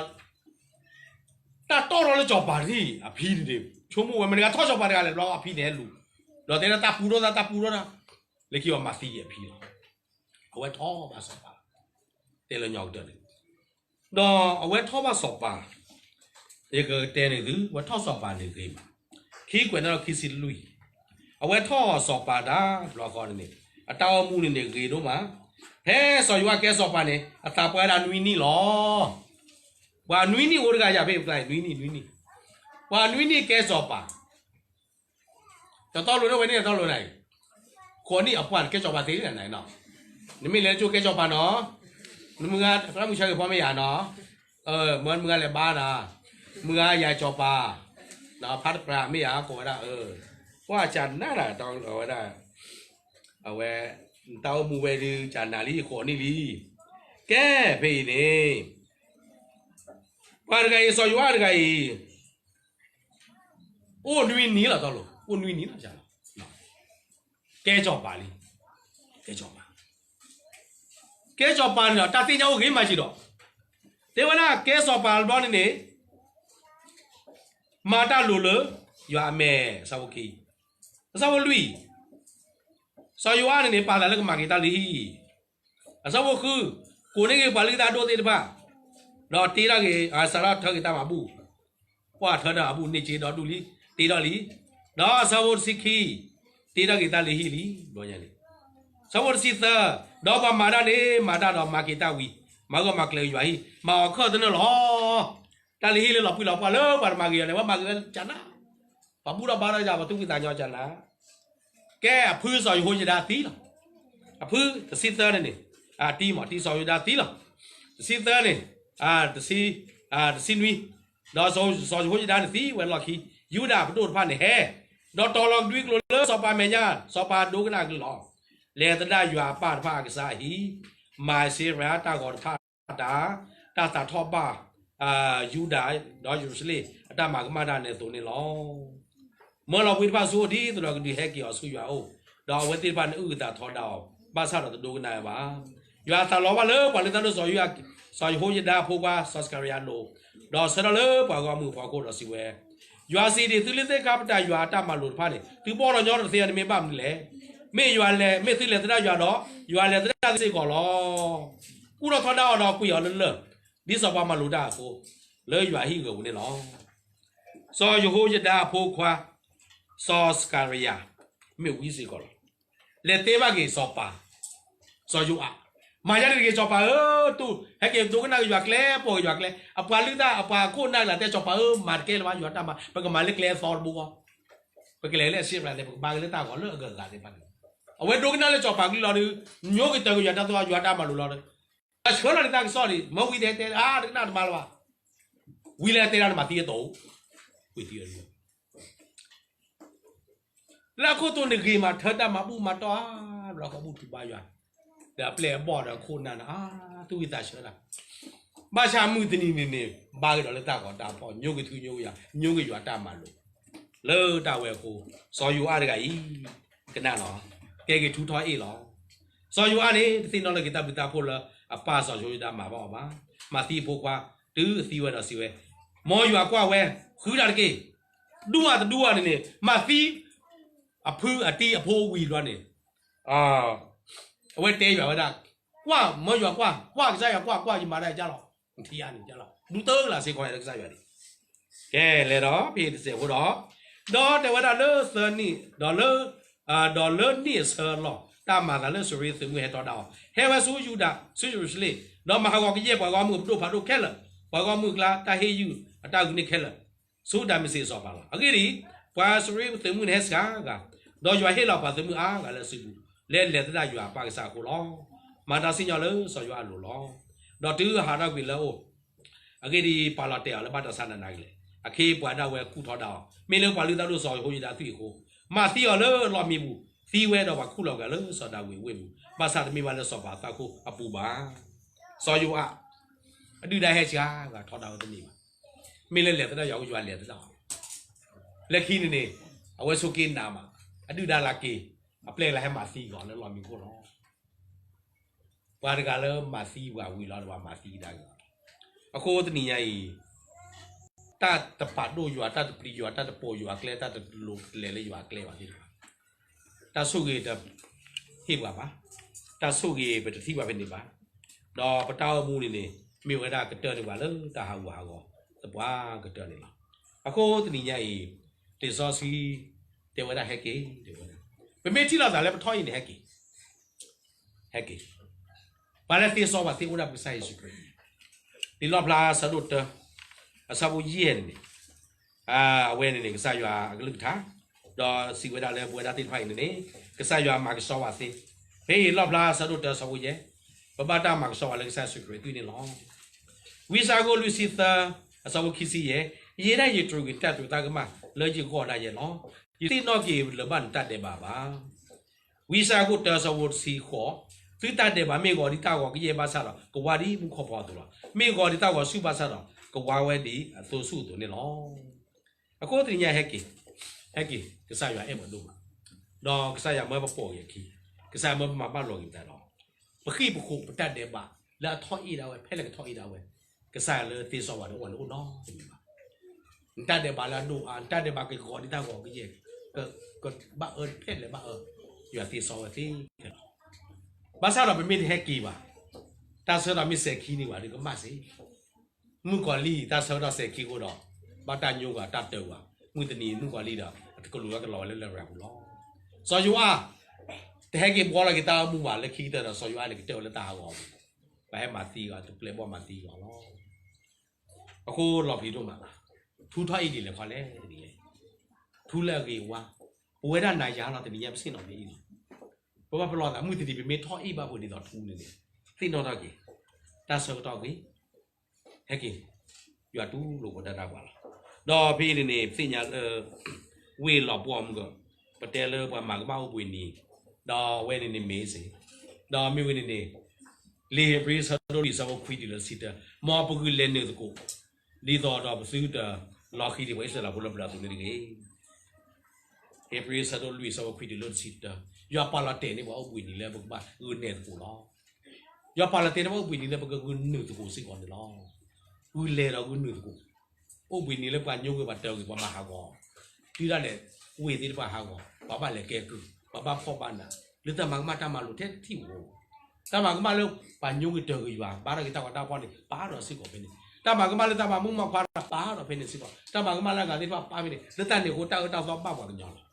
တၢ်တီၢ်ထီၣ်လၢစီၤပၤတထံၣ် အဖံန့ၣ်န့ၣ် ဆိကမိၣ်ဝဲ မတၤတဂၤထီၣ်စီၤပၤတဂၤလဲၣ် ဘျီအဖံန့ၣ်ဟဲလူၤ, ဒီးတဲဒၣ်တၢ်ပူၤထီၣ်သး တၢ်ပူၤထီၣ်သး, လၢခံအီၤမၤသံအဖံလီၤ, အဝဲထီၣ်ဘၣ်စီၤပၤ, တဲလၢညီကတၢၢ်န့ၣ် ဒီးအဝဲထီၣ်ဘၣ်စီၤပၤ, ယကတဲန့ၣ်သု အဝဲထီၣ်စီၤပၤန့ၣ်ဂ့ၤမး, ခံကွဲးနီၣ်ဒီးခံဆံလွံၢ်, အဝဲထီၣ်စီၤပၤတၢ်ဘျီဃီန့ၣ်န့ၣ် အတၢ်အိၣ်မူန့ၣ်န့ၣ်ဂ့ၤဒိၣ်မး, ဖဲစီၤယိၤအးကဲစီၤပၤန့ၣ် အသးပှၢ်ဒၣ်နွံနံၣ်လီၤ, ပှၤနွံနံၣ်အိၣ်တဂၤယၤဖဲအံၤ နွံနံၣ်နွံနံၣ်, ပှၤနွံနံၣ်ကဲစီၤပၤ တတီလိၤန့ၣ်ဝဲန့ၣ် တတီလိၤန့ၣ်, ဃိးနံၣ်အပှၢ်န့ၣ် ကဲစီၤပၤသ့လံနၤနီၤ, နမ့ၢ်လဲၤကၠိကဲစီၤပၤနီၤ, နမုၢ်ဂၤ သရၣ်မုၣ်ဆါဂ့ၤဖီမ့ၢ်ယၤနီၤ, မ့ၢ်မုၢ်ဂၤလဲၤဘါနီၤ, မုၢ်ဂၤယၤစီၤပၤ, ဖးတပြးမ့ၢ်ယၤကိးဝဲဒၣ်, ပှၤကနၣ်တၢ်တီဝဲဒၣ်, အဝဲ, နတၢ်အိၣ်မူဝဲဒုးကနၣ်လံဃိးနံၣ်လံ, ကဲဖဲအံၤန့ၣ် ပှၤတဂၤအံၤ စီၤယိၤအါတဂၤအံၤ, အိၣ်နွံနံၣ်လီၤတၢ်လီၤ အိၣ်နွံနံၣ်လီၤ, ကဲစီၤပၤလံ, ကဲစီၤပၤ, ကဲစီၤပၤန့ၣ်ဒီး တၢ်သ့ၣ်ညါအိၣ်ဂ့ၤမးက့ၤဒီး, တဲဝဲဒၣ်ကဲစီၤပၤတဘျီန့ၣ်န့ၣ်, မၤတၢ်လိၤလၢ ယွၤအမဲာ် အဆၢဖိခံ, အဆၢဖိလွံၢ်, စီၤယိၤအါန့ၣ်န့ၣ် ပာ်သးလၢကမၤက့ၤတၢ်လုၢ်ဟံၣ် အဆၢဖိဃု, ကိးန့ၢ်က့ၤပှၤလုၢ်တၢ်ဒိၣ်သ့ၣ်တဖၣ်, ဒီးတ့ထီၣ်က့ၤ စးထီၣ်ထၢက့ၤတၢ်မၤဘူၣ်, ပှၤထၢတၢ်မၤဘူၣ်န့ၢ်က့ၤဒီဒူၣ်လံ, တ့ထီၣ်လံ, ဒီးအဆၢဖိတဆံခံ, တ့ထီၣ်က့ၤတၢ်လုၢ်ဟံၣ်လံ, ဘျီညါန့ၣ်, အဆၢဖိတဆံသၢ, ဒီးပှၤမၤတၢ်န့ၣ် မၤတၢ်ဒီးမၤက့ၤတၢ်ဝံၤ, မၤဂၢၢ်မၤကျၢၤယွၤဟံၣ်, မၤအီၤခၢၣ်သနၢၣ်လီၤ. တၢ်လုၢ်ဟံၣ်လၢလီၤပှံၢ်လီၤပှၢ်လၢပှၤတမၤဂ့ၤအီၤန့ၣ် ဝဲမၤဂ့ၤဝဲကနၣ် ပှၤဘူၣ်ထီၣ်ဘါထီၣ်ယၤ ပှၤသူၣ်ဖှံသးညီကနၣ်, ကဲအဖုစီၤယဟိယဒၤသံလီၤ. အဖုတဆံသၢန့ၣ်န့ၣ်, အတံၤမး တံၤစီၤယဟိယဒၤသံလီၤ. တဆံသၢန့ၣ်, တဆံ, တဆံနွံ, ဒီးစီၤယဟိယဒၤန့ၣ်သံဝဲလီၢ်ခံ, ယူဒၤပဒိၣ်တဖၣ်န့ၣ်ဟဲ, ဒီးတီၤလီၤကဒွံကျိာ်လၢစီၤပၤမဲာ်ညါ, စီၤပၤဒိကနၣ်ကလုၢ်လီၤ. လဲၤသဒၣ်ယွၤအပၢ်တဖၣ်အကစၢ်အဟံၣ်, မၤစ့ရၤတၢ်ဂီၤတဖၣ် တၢ်, တၢ်သးထီၣ်ဘၣ် ယူဒၤ ဒီးယရူၤၡလ့ၣ်အတၢ်မၤကမၣ်တၢ်န့ၣ်အသိးန့ၣ်လီၤ. မၢလီၤဝံတဖၣ်ဆူအအိၣ်ဒ်သိးဒီးကဒုးဟဲက့ၤအီၤဆူယွၤအအိၣ်, ဒီးအဝဲသ့ၣ်တဖၣ်န့ၣ်အုၣ်ကသးထီဒါအီၤ, ဘၣ်ဆၣ်ဒီးတဒိကနၣ်ဝဲဘၣ်. ယွၤသးလီဘၣ်လၢပှၤလုၢ်တၢ်ဒိၣ်စီၤယဟိ, စီၤယဟိယဒၤအဖိခွါ စီၤစကၤရယၤအလိၤ, ဒီးဆၢထၢၣ်လၢပှၤဂီၢ်မုၢ်အဖီခိၣ်ဒီးစံးဝဲ, ယွၤစံးဒ်အံၤ, သုလုၢ်သ့ၣ်ခါပတာ်ယွၤအတၢ်မၤလိာ်တဖၣ်န့ၣ် သုဘီၣ်ဒီးညီတသ့ဘၣ်န့ၣ်မ့ၢ်ဘၣ်မနုၤလဲၣ်. မ့ၢ်ယွၤလဲၤ, မ့ၢ်သုလဲၤသဒၣ်ယွၤဒီး, ယွၤလဲၤသဒၣ်သုစ့ၢ်ကီးလီၤ. ကူၣ်ထီၣ်ထီဒါအီၤဒီးကွံာ်အီၤလၢလၢၢ်, ဒ်စီၤပၤမၤလိာ်တၢ်အဃိ, လၢယွၤအဟံၣ်ဂၢၤပူၤန့ၣ်လီၤ. စီၤယဟိယဒၤအဖိခွါ စီၤစကၤရယၤ မ့ၢ်ဝံစ့ၢ်ကီးလီၤ. လဲၤတဲဘၣ်က့ၤစီၤပၤ, စီၤယိၤအါ, မၤယါန့ၣ်တဂ့ၤ စီၤပၤဧၢ, တူၢ်ဟဲက့ၤဒိကနၣ်က့ၤယွၤကျဲ ပိာ်က့ၤယွၤကျဲ, အပှၤလုၢ်တၢ် အပှၤခိၣ်နၢ်ကလၤတဲစီၤပၤဧၢ, မၤတကဲလၢၤဘၣ် ယွၤတၢ်မၤ, ပကမၤလၢကျဲအသီတဘိဃီ, ပကလဲၤလၢအစ့ရၤလဲၣ် ပကဘါက့ၤလၢတၢ်ဂီၤလၢအဂၤဂၤသ့ၣ်တဖၣ်န့ၣ်, အဝဲဒိကနၣ်လၢစီၤပၤကလုၢ်လီၤဒီး, ညိကွံာ်တၢ်က့ၤယွၤတၢ်သီ ယွၤတၢ်မၤလိာ်လီၤဒီး အဆၢလီၤန့ၣ်တၢ်ကစီၣ်န့ၣ် မ့ၢ်ဝံၤတဲတဲ အါ တကနၣ်တမါလၢၤဘၣ်. ဝံၤလၢတဲဒၣ်နမၤသံအသိး, ဝံၤသံအသိး, လၢအခိၣ်တိန့ၣ်ဂ့ၤမး ထၢတၢ်မၤဘူၣ်မၤတီၢ်ဧါ, ဘျီဃီဘူၣ်ထူဘါယွၤ, ဒီးအပျဲၢ်အဘီၣ်ဒီးအခိၣ်နၢ်န့ၣ် အါ သူၣ်ဝံၣ်သးဆၢတၢ် ဘၣ်ဆၣ်မုၢ်တနံၤန့ၣ်န့ၣ် ဘါက့ၤဒီးလၢတၢ်ဂီၤတၢ်ဖီၣ် ညိကွံာ်ထူညိကွံာ်ယွၤ ညိကွံာ်ယွၤတၢ်မၤလိာ်, လၢတၢ်ဝဲအဃိ စီၤယိၤအါတဂၤအံၤ ကနၣ်လီၤ, ကဲက့ၤထူထီၣ်အ့ၣ်လီၤ. စီၤယိၤအါန့ၣ် တသ့ၣ်နီၣ်လၢက့ၤတၢ်ဘျုးတၢ်ဖှိၣ်လၢအပၢ်စီၤယဟိယဒၤမၤဘၣ်အီၤဘၣ်. မၤသံအဖိခွါ တုၤအသံဝဲဒီးစံးဝဲ, မ်ယွၤကွၢ်ဝဲ, ဃုတၢ်တက့ၢ်. ဒူၣ်အတဒူၣ်အန့ၣ်န့ၣ် မၤသံအဖုအတံၤအဖိဝံၤဘျီန့ၣ်, အဝဲတဲယွၤဝဲဒၣ်, ကွၢ်, မ်ယွၤကွၢ်, ကွၢ်ကစၢ်ယွၤကွၢ်, ကွၢ်ယမၤတၢ်ကလီၤ, ထံအါန့ၣ်ကလီၤ, ဒူတၢ်ကလးစ့ၢ်ကီးလၢကစၢ်ယွၤန့ၣ်. ကဲလဲၤဒီးဖဲတစဲးဖိဒီး, ဒီးတဲဝဲဒၣ်လၢသၢနံၣ်, ဒီးလၢ ဒီးလၢနံၣ်အဆၢအလီၢ် တၢ်မၤသးလၢစရီသုးမုၢ်ဟဲထီဒါအီၤ, ဟဲဝဲဆူယူဒၤ, ဆူယရူၤၡလ့ၣ်, ဒီးမၤဟးဂီၤကယဲၢ်ပှၤဂီၢ်မုၢ်အပဒိၣ်ဖးဒိၣ်ခဲလၢာ်, ပှၤဂီၢ်မုၢ်အကျါ, တၢ်ဟ့ၣ်ယုၢ်အတၢ်ဂုာ်န့ၢ်ခဲလၢာ်, ဆူဒၤမ့းစ့းအစီၤပၤလီၤ. အဂ့ၢ်ဒ်အံၤ, ပှၤစရီသုးမုၢ်န့ၣ်ဟဲစှၤဂၤ, ဒီးယွၤဟ့ၣ်လီၤပှၤသုးမုၢ်အါဂၤလၢအစုပူၤ, လၢလဲၤသဒၣ်ယွၤအပၢ်ကစၢ်အဃိလီၤ. မၤတၢ်စံၣ်ညီၣ်လၢစီၤယိၤအၣ်အလိၤလီၤ. ဒီးတုၤအဟးထီၣ်ကွံာ်လၢအအိၣ်, အဂ့ၢ်ဒ်အံၤ, ပာ်လီၤတဲာ်အီၤလၢဘၣ်တၢ်ဆါနးနးကလဲာ်, အခ့အပှၤဒၣ်ဝဲကူၣ်ထီဒါအီၤ, မ့ၢ်လၢပှၤလုၢ်တၢ်ဒိၣ်စီၤယဟိယဒၤအသွံၣ်အဃိ, မၤသံအီၤလၢအလီၢ်မံပူၤ, သံဝဲဒီးပှၤခူၣ်လီၤအဂၤလၢစီၤဒၤဝံးအဝ့ၢ်ပူၤ, ဘၣ်ဆၣ်တမ့ၢ်ဘၣ်လၢစီၤပၤအသးခိၣ်အပူၤဘၣ်. စီၤယိၤအၣ် အဒုၣ်ဒါဟဲစှၤဂၤထီဒါဝဲတန့ၢ်ဘၣ်. မ့ၢ်လၢလဲၤသဒၣ်ယွၤအဃိယွၤလဲၤသဒၣ်အီၤ, လၢခံန့ၣ်န့ၣ်, အဝဲဆိးက့နးမး, အဒုၣ်ဒါလၢက့ၤ, အပျဲၢ်လၢဟဲမၤသံအီၤလၢလီၢ်မံခိၣ်လီၤ. ပှၤတဂၤလၢမၤသံပှၤဝံၤလီၤဒီးပှၤမၤသံကဒါက့ၤအီၤလီၤ. အဃိတနံၤညါအံၤ, တၢ်တပာ်ဒိၣ်ယွၤ, တၢ်တပျံၤယွၤ, တၢ်တပိာ်ယွၤအကျဲ, တၢ်တလိၤတလဲၤလၢယွၤအကျဲဘၣ်သ့ၣ်တဖၣ်, တၢ်ဆိၣ်ဂ့ၤတဟ့ၣ်ပှၤဘၣ်, တၢ်ဆိၣ်ဂ့ၤပတထံၣ်ဘၣ်ဖဲန့ၣ်ဘၣ်, ဒီးပတၢ်အိၣ်မူန့ၣ်န့ၣ် မ့ၢ်ဝဲဒၣ်ကတၢၢ်န့ၢ်ပှၤလၢတၢ်ဟးဂူာ်ဟးဂီၤသပှၢ်ကတၢၢ်န့ၣ်လီၤ. အဃိတနံၤညါအံၤ, လံာ်စီဆှံတဲဝဲဒၣ်ဟဲက့ၤ, တဲဝဲဒၣ်, ပမ့ၢ်ထံၣ်လိာ်သးလၢပထီၣ်အ့ၣ်န့ၣ် ဟဲက့ၤ ဟဲက့ၤ, ပှၤလၢသ့စီပှၤသ့အိၣ်ဒၣ်ပကစၢ်ယ့ၣ်ၡူးခရံာ်, လံာ်လီၣ်ဖျါအဆၢဒိၣ်တၢ, အဆၢဖိယဲၢ်န့ၣ်န့ၣ်, အဝဲန့ၣ်န့ၣ် ကစၢ်ယွၤအကလုၢ်ကထါ, ဒီးစံးဝဲဒၣ်လၢပဝဲဒၣ်သ့ၣ်တဖၣ်အံၤန့ၣ်န့ၣ်, ကစၢ်ယွၤမၤကဆှီဝဲသ့, ဖဲအံၤလီၣ်ဖျါအဆၢဒိၣ်တၢအဆၢဖိယဲၢ်, ပဘၣ်တၢ်မၤကဆှီဝဲလၢကစၢ်ယ့ၣ်ၡူးခရံာ်အသွံၣ်န့ၣ်လီၤ. ဝံယၡါယၤခိၣ်လွံၢ်ဆံသၢ, အဆၢဖိခံဆံယဲၢ်, ယဲဒၣ်ယတြူာ်က့ၤတၢ်တိာ်တၢ်ကမၣ်လၢယဂီၢ်ဒၣ်ယဲလီၤ. ယသ့ၣ်နီၣ်က့ၤလၢၤဘၣ်နတၢ်ဒဲးဘးဘၣ်. ဝံယၡါယၤခိၣ်တၢအဆၢဖိတဆံဃိး, သုတၢ်ဒဲးဘးမ့ၢ်ဂီၤဒ်တၢ်ဂီၤကယဲၢ်ဘၣ်ဆၣ်ဒီး ကဝါဒ်မူခိၣ်ဖီအသိးလီၤ. မ့ၢ်ဂီၤဒ်တၢ်ဂီၤဆူၣ်ဘၣ်ဆၣ်ဒီး ကဝါဝဲဒ်အသိဆူၣ်အသိးန့ၣ်လီၤ. အဃိတနံၤညါဟဲက့ၤ, ဟဲက့ၤ, ကစၢ်ယွၤအဲၣ်ပှၤဒိၣ်မး, ဒီးကစၢ်ယွၤမၢပပိာ်က့ၤအခံ, ကစၢ်ယွၤမၢပမၤဘၣ်လိာ်က့ၤပသးဒီး, ပဃံၢ်ပဃိးပတၢ်ဒဲးဘးလၢအထီၣ်အ့ၣ်ဒၣ်ဝဲ ဖဲလဲၣ်ကထီၣ်အ့ၣ်ဒၣ်ဝဲ, ကစၢ်ယွၤလၢသ့စီဝဲတအိၣ်လၢအိၣ်နီတမံၤဘၣ်. နတၢ်ဒဲးဘးလၢအဒိၣ်အါ, နတၢ်ဒဲးဘးကဂီၤဒ်တၢ်ဂီၤကယဲၢ်, ကဘၣ်အၢဖဲလဲၣ်ဘၣ်အၢ, ယွၤသ့စီဝဲသ့ခဲလၢာ်လီၤ. ဘၣ်ဆၣ်ဒီးပမ့ၢ်တဟဲက့ၤဘၣ်, တၢ်ဆၢကတီၢ်မ့ၢ်စဲၤခံန့ၣ်ဘၣ်ဒီးကမၣ်စ့ၢ် မုၣ်ကီၤလံၢ်တၢ်ဆၢကတီၢ်စဲၤခံအဃိဒီး, ဘၣ်တၢ်ညိကွံာ်တၢ်တၢၤကွံာ်, မုၢ်တနံၤမုၣ်ကီၤလံၢ်ဒီး အတကလူးဝဲကလီၤဝဲလၢလရာ်ပူၤလီၤ. စီၤယိၤအၣ် တဟဲက့ၤဘှီလီၤက့ၤတၢ်အိၣ်မူဘၣ်, လၢခံကတၢၢ်ဒီး စီၤယိၤအၣ်န့ၣ် ကတၢၢ်ဝဲလၢတၢ်ဟးဂီၤအပူၤ, ပှၤဟဲမၤသံအီၤ, တပျဲဘီၣ်မၤသံအီၤလီၤ. အဃိလီၤပျံၤဒိၣ်မး, ထူထီၣ်အ့ၣ်ဒ်လဲၣ်ခီလဲၣ်တနံၤညါ, ထူလၢအဂ့ၤအဝါ, ပဝဲဒၣ်နၤယၤလီၤတနံၤညါ ပဆ့ၣ်နီၤမ့ၢ်အ့ၣ်လီၤ. ပဘၣ်ပလီၢ်သး မုၢ်တနံၤပမ့ၢ်ထီၣ်အ့ၣ်ဘၣ်ပှဲၤဒ်သိးထူန့ၣ်န့ၣ်, သ့ၣ်နီၣ်ထီၣ်က့ၤ, တၢ်ဆၢကတီၢ်ဂ့ၤ ဟဲက့ၤ, ယွၤတူၢ်လိာ်ပှၤဒၣ်တၢ်ပှၤလီၤ. ဒီးဖဲအံၤန့ၣ်န့ၣ် ပသ့ၣ်ညါလၢ ဝ့ၢ်လီၤပှီၢ်မုၢ်ကီး, ပတဲလၢပှၤမၤကမၣ်အိၣ်ဘှံးနံၤ, ဒီးအဝဲန့ၣ်န့ၣ်မ့ၢ်စ့ၢ်, ဒီးမ့ၢ်ဝဲန့ၣ်န့ၣ်, လံာ်ဧ့ၤဘြံၤဆၢဒိၣ်လွံၢ်ဆၢဖိခွံတုၤလၢတဆံတၢ, မ်ပဂုာ်လဲၤနုာ်သကိး, ဒ်သိးဒီးပသုတလီၤဃံၤဒံးပှၤအံၣ်စရ့လးဖိလၢပျၢၤအသိးန့ၣ်တဂ့ၤ. ဧ့ၤဘြံၤဆၢဒိၣ်လွံၢ်ဆၢဖိခွံတုၤလၢတဆံတၢ, ယွၤပာ်လီၤတဲာ်န့ၢ်ပှၤအိၣ်ဘှံးနံၤလၢပကဘၣ်ဂုာ်နဲၣ်သကိးလီၤ. ယွၤပာ်လီၤတဲာ်န့ၢ်ပှၤအိၣ်ဘှံးနံၤလၢပကဂုာ်နုာ်သကိးစ့ၢ်ကီးန့ၣ်လီၤ. ဂုာ်လဲၤဒီးဂုာ်နုာ်သကိး, အိၣ်ဘှံးနံၤလၢပှၤညိကွံာ်ပှၤတၢၤကွံာ်ပှၤမၤဟးဂီၤ, တုၤဒၣ်လဲာ်ဝ့ၢ်သ့ၣ်တဖၣ်ဟးဂီၤ, ပှၤဘၣ်လဲၤကဲကုၢ်, ပှၤဘၣ်ဖှီၣ်ဘၣ်နး, လၢတၢ်မၤကမၣ်တၢ်မၤလိာ်ထဲတထံၣ်ဧိၤ, တၢ်မၤကမၣ်လၢပှၤညိကွံာ်တၢၤကွံာ်ယွၤ ဘါထီၣ်က့ၤတၢ်ဂီၤတၢ်ဖီၣ်န့ၣ် ပာ်ဒီးစ့ၢ်ကီးဖဲန့ၣ်, တၢ်မၤကမၣ်လၢတၢ်မၤမူးမၤခွါဒီးပာ်ဒီးဖဲန့ၣ်စ့ၢ်ကီး, တၢ်မၤကမၣ်လၢအဂၤသ့ၣ်တဖၣ်ပာ်ဖဲန့ၣ် လၢတၢ်န့ၣ်အဃိတၢ်အၢတၢ်သီဘၣ်ပှၤကညီလီၤ.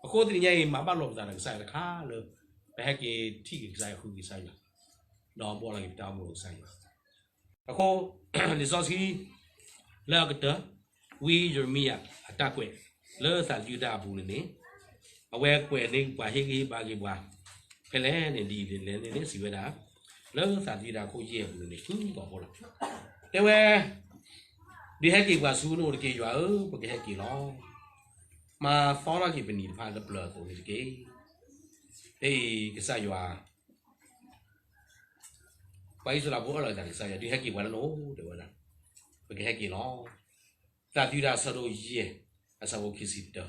အဃိတနံၤညါအံၤ မၤဘၣ်လိာ်ပသးဒီးကစၢ်ယွၤတခါလၢ ပဟဲက့ၤထံၣ်က့ၤကစၢ်ယွၤ ဃုက့ၤကစၢ်ယွၤ, ဒီးဘှီလီၤက့ၤပတၢ်အိၣ်မူဒီးကစၢ်ယွၤ. အဃိ လံာ်စီဆှံ လၢအကတၢၢ် ဝံယံးရမံယၤအတၢ်ကွဲး လၢသးသယုၢ်တၢ်အပူၤန့ၣ်န့ၣ်, အဝဲကွဲးန့ၢ်ပှၤဟ့ၣ်ဂံၢ်ဟ့ၣ်ဘါက့ၤပှၤ ဖဲလဲၣ်န့ၣ်ဒ်လဲၣ်န့ၣ်န့ၣ် စံးဝဲဒၣ်, လၢသးသယုၢ်တၢ်အခိၣ်ယဲၢ်အပူၤန့ၣ်န့ၣ် ဃုကီၢ်ဖိလီၤ. တဲဝဲ, ဒုးဟဲက့ၤပှၤဆူနအိၣ်တက့ၢ် ယွၤဧၢ, ပကဟဲက့ၤလီၤ. မၤသီထီၣ်က့ၤပနံၤတဖၣ်လၢပျၢၤအသိးန့ၣ်တက့ၢ်. ဖဲအံၤကစၢ်ယွၤ ပှၤအံၣ်စရ့လးဖိအၢၣ်လီၤက့ၤသးဒီးကစၢ်ယွၤ, ဒုးဟဲက့ၤပှၤလၢနအိၣ် တဲဝဲဒၣ်, ပကဟဲက့ၤလီၤ. သးသယုၢ်တၢ်အဆၢဒိၣ်ယဲၢ် အဆၢဖိခံဆံတၢ,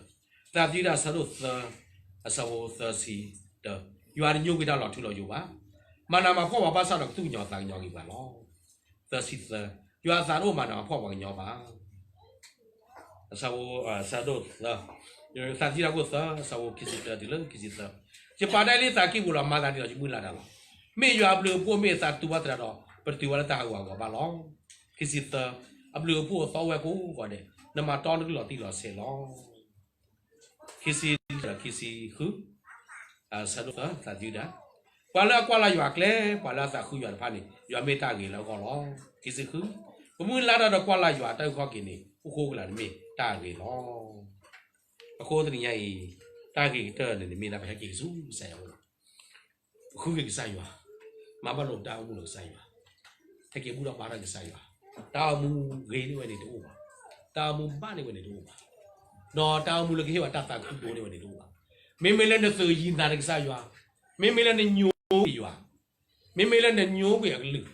သးသယုၢ်တၢ်အဆၢဒိၣ်သၢ အဆၢဖိသၢဆံတၢ, ယွၤတညိကွံာ်တၢ်လီၤထူလီၤယိာ်ဘၣ်. မၤနးမၤဖှီၣ်ပှၤဘၣ်ဆၣ်ဒီးကသူၣ်ကညီၤသးကညီၤက့ၤပှၤလီၤ. သၢဆံသၢ ယွၤအသးတအိၣ်မၤနၢၤဖှီၣ်ပှၤကညီဘၣ်. အဆၢဖိ အဆၢဒိၣ်သၢ, သးသယုၢ်တၢ်ခိၣ်သၢ အဆၢဖိခံဆံတၢတုၤလၢခံဆံသၢ, ယပာ်တၢ်လၢယသးကံၢ်ပူၤဒီးမၤသးဒ်သိးယမုၢ်လၢ်တၢ်လီၤ. မ့ၢ်ယွၤအဘျုးအဖှိၣ်မ့ၢ်အသးတူၢ်ဘၣ်သတးဒီး ပတတုၤဘၣ်လၢတၢ်ဟးဂူာ်ဟးဂီၤဘၣ်လီၤ. ခံဆံသၢ, အဘျုးအဖှိၣ်အသီအိၣ်ဝဲကိးဂီၤဒဲး, နမၤတီနကလုၢ်လီၤတံၢ်လီၤဆဲးလီၤ. ခံဆံလွံၢ်ဒီးခံဆံဃု, အဆၢဒိၣ်သၢ သးသယုၢ်တၢ်, ပှၤလၢအကွၢ်လၢ်ယွၤအကျဲ, ပှၤလၢအသးဃုယွၤတဖၣ်န့ၣ် ယွၤမ့ၢ်တၢ်ဂ့ၤလၢအဂီၢ်လီၤ. ခံဆံဃု, ပမုၢ်လၢ်တၢ်ဒီးကွၢ်လၢ်ယွၤအတၢ်အုၣ်ခီၣ်က့ၤန့ၣ် အိၣ်ဃိကလာ်န့ၣ်မ့ၢ်တၢ်ဂ့ၤလီၤ. အဃိတနံၤညါအံၤ တၢ်ဂ့ၤကတၢၢ်န့ၣ် မ့ၢ်ဒၣ်ပဟဲက့ၤကဆူကစၢ်ယွၤအအိၣ်လီၤ. ဃုက့ၤကစၢ်ယွၤ, မၤဘၣ်လိာ်တၢ်အိၣ်မူလၢကစၢ်ယွၤ, ဟဲက့ၤဘူၣ်ထီၣ်ဘါထီၣ်ကစၢ်ယွၤ, တၢ်အိၣ်မူဂ့ၤန့ၢ်ဝဲန့ၣ်တအိၣ်ဘၣ်, တၢ်အိၣ်မူဘၣ်န့ၢ်ဝဲန့ၣ်တအိၣ်ဘၣ်, ဒီးတၢ်အိၣ်မူလၢကဟ့ၣ်ဝဲတၢ်သးခုဒိၣ်န့ၢ်ဝဲန့ၣ်တအိၣ်ဘၣ်. မ့မ့ၢ်လၢနသုးယံၤနၤဒီးကစၢ်ယွၤ, မ့မ့ၢ်လၢနညိကွံာ်ယွၤ, မ့မ့ၢ်လၢနညိကွံာ်အကလုၢ်,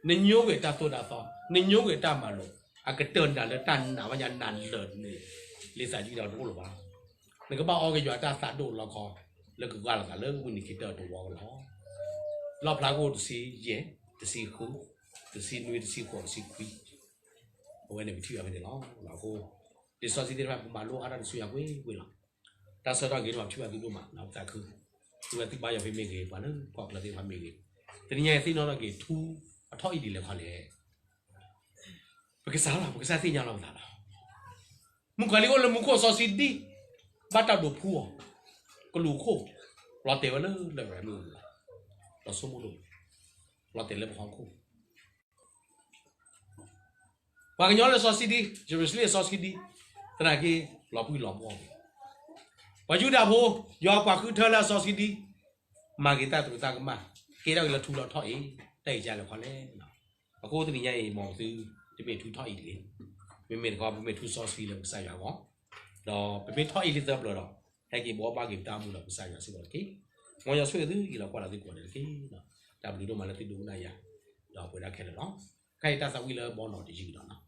နညိကွံာ်တၢ်သိၣ်တၢ်သီ, နညိကွံာ်တၢ်မၤလိာ်, အကတၢၢ်နၤလၢတၢ်နာ်ဝဲညါနၤလၢာ်န့ၣ်, လံာ်သးယုၢ်ဒီးတအိၣ်လၢၤဘၣ်. နကဘၣ်အီက့ၤယွၤတၢ်သးဒိၣ်လီခီ, လၢကကွၢ်လီၤသးလၢဝံနံၤခံတၢၢ်တဝီကလီၤ. လီၣ်ဖျါခိၣ်တဆံယဲၢ်, တဆံဃု, တဆံနွံ, တဆံဃိး, တဆံခွံ, အဝဲန့ၣ်ပထံၣ်ဘၣ်ဖဲန့ၣ်လီၤ. အဃိ လံာ်စီဆှံသ့ၣ်တဖၣ် ပမၤလိအါထီၣ်န့ၢ်ဆူညါကွ့ၢ်ကွ့ၢ်လီၤ. တၢ်ဆၢကတီၢ်ဂ့ၤန့ၣ် ပထံၣ်ဘၣ်သုဒိၣ်မး ပသးခု, သုဝဲသုဘါယွၤဖဲမ့ၢ်ဂ့ၤ, ပှၤလၢကွၢ်ကျဲသ့ၣ်တဖၣ်မ့ၢ်ဂ့ၤ, တနံၤညါအံၤသ့ၣ်နီၣ်ထီၣ်က့ၤထူအထီၣ်အံၤဒ်လဲၣ်ခီလဲၣ်. ပကစၢ်လီၤ, ပကစၢ်သ့ၣ်ညါလီၤပသးလီၤ. မုၣ်ကီၤလံၢ်အိၣ်လၢမူခိၣ်စီဆှံဒံ, ဘၣ်တၢ်ဒိးဖှူအီၤ, ကလူးခိၣ်, လီၤတဲာ်ဝဲလၢလရာ်မ့ၣ်အူပူၤ, လီၤဆိကမိၣ်ဒိၣ်, လီၤတဲာ်လၢပဟီၣ်ခိၣ် ပှၤကညီလၢစီဆှံဒံ, ယရူၤၡလ့ၣ်စီဆှံဒံ, သနာ်က့ လီၤပှံၢ်လီၤပှီၢ်က့ၤ, ပှၤယူဒၤဖိ, ယွၤပှၤဃုထၢလၢအစီဆှံဒံ, မၤက့ၤတၢ်သရူးသးကမၣ်, ကဲထီၣ်က့ၤလၢထူလၢထီၣ်အံၤ, တၢ်အံၤကလဲၤခီလဲၣ်. အဃိတနံၤညါအံၤ မ်ပသုတမ့ၢ်ထူထီၣ်အံၤတဂ့ၤ, မ့မ့ၢ်တခီ ပမ့ၢ်ထူစီဆှံလၢပကစၢ်ယွၤအဂီၢ်, ဒီးပမ့ၢ်ထီၣ်အံၤလံသၢပျၢၤဒီး, ဟဲက့ၤဘှီဘၣ်က့ၤပတၢ်အိၣ်မူဒီးပကစၢ်ယွၤစ့ၢ်ကီးတက့ၢ်. မ်ယွၤဆိၣ်ဂ့ၤသုအံၤလီၤကွၢ်လၢသုကိးဂၤဒဲးတက့ၢ်. တၢ်ဘျုးဒိၣ်မးလၢသုဒိကနၣ်ယၤ, ဒီးပဝဲဒၣ်ခဲလၢာ်လီၤ. ခဲအံၤတၢ်သးဝံၣ်လၢဘီနီၤတယုၢ်ဒီးနီၤ,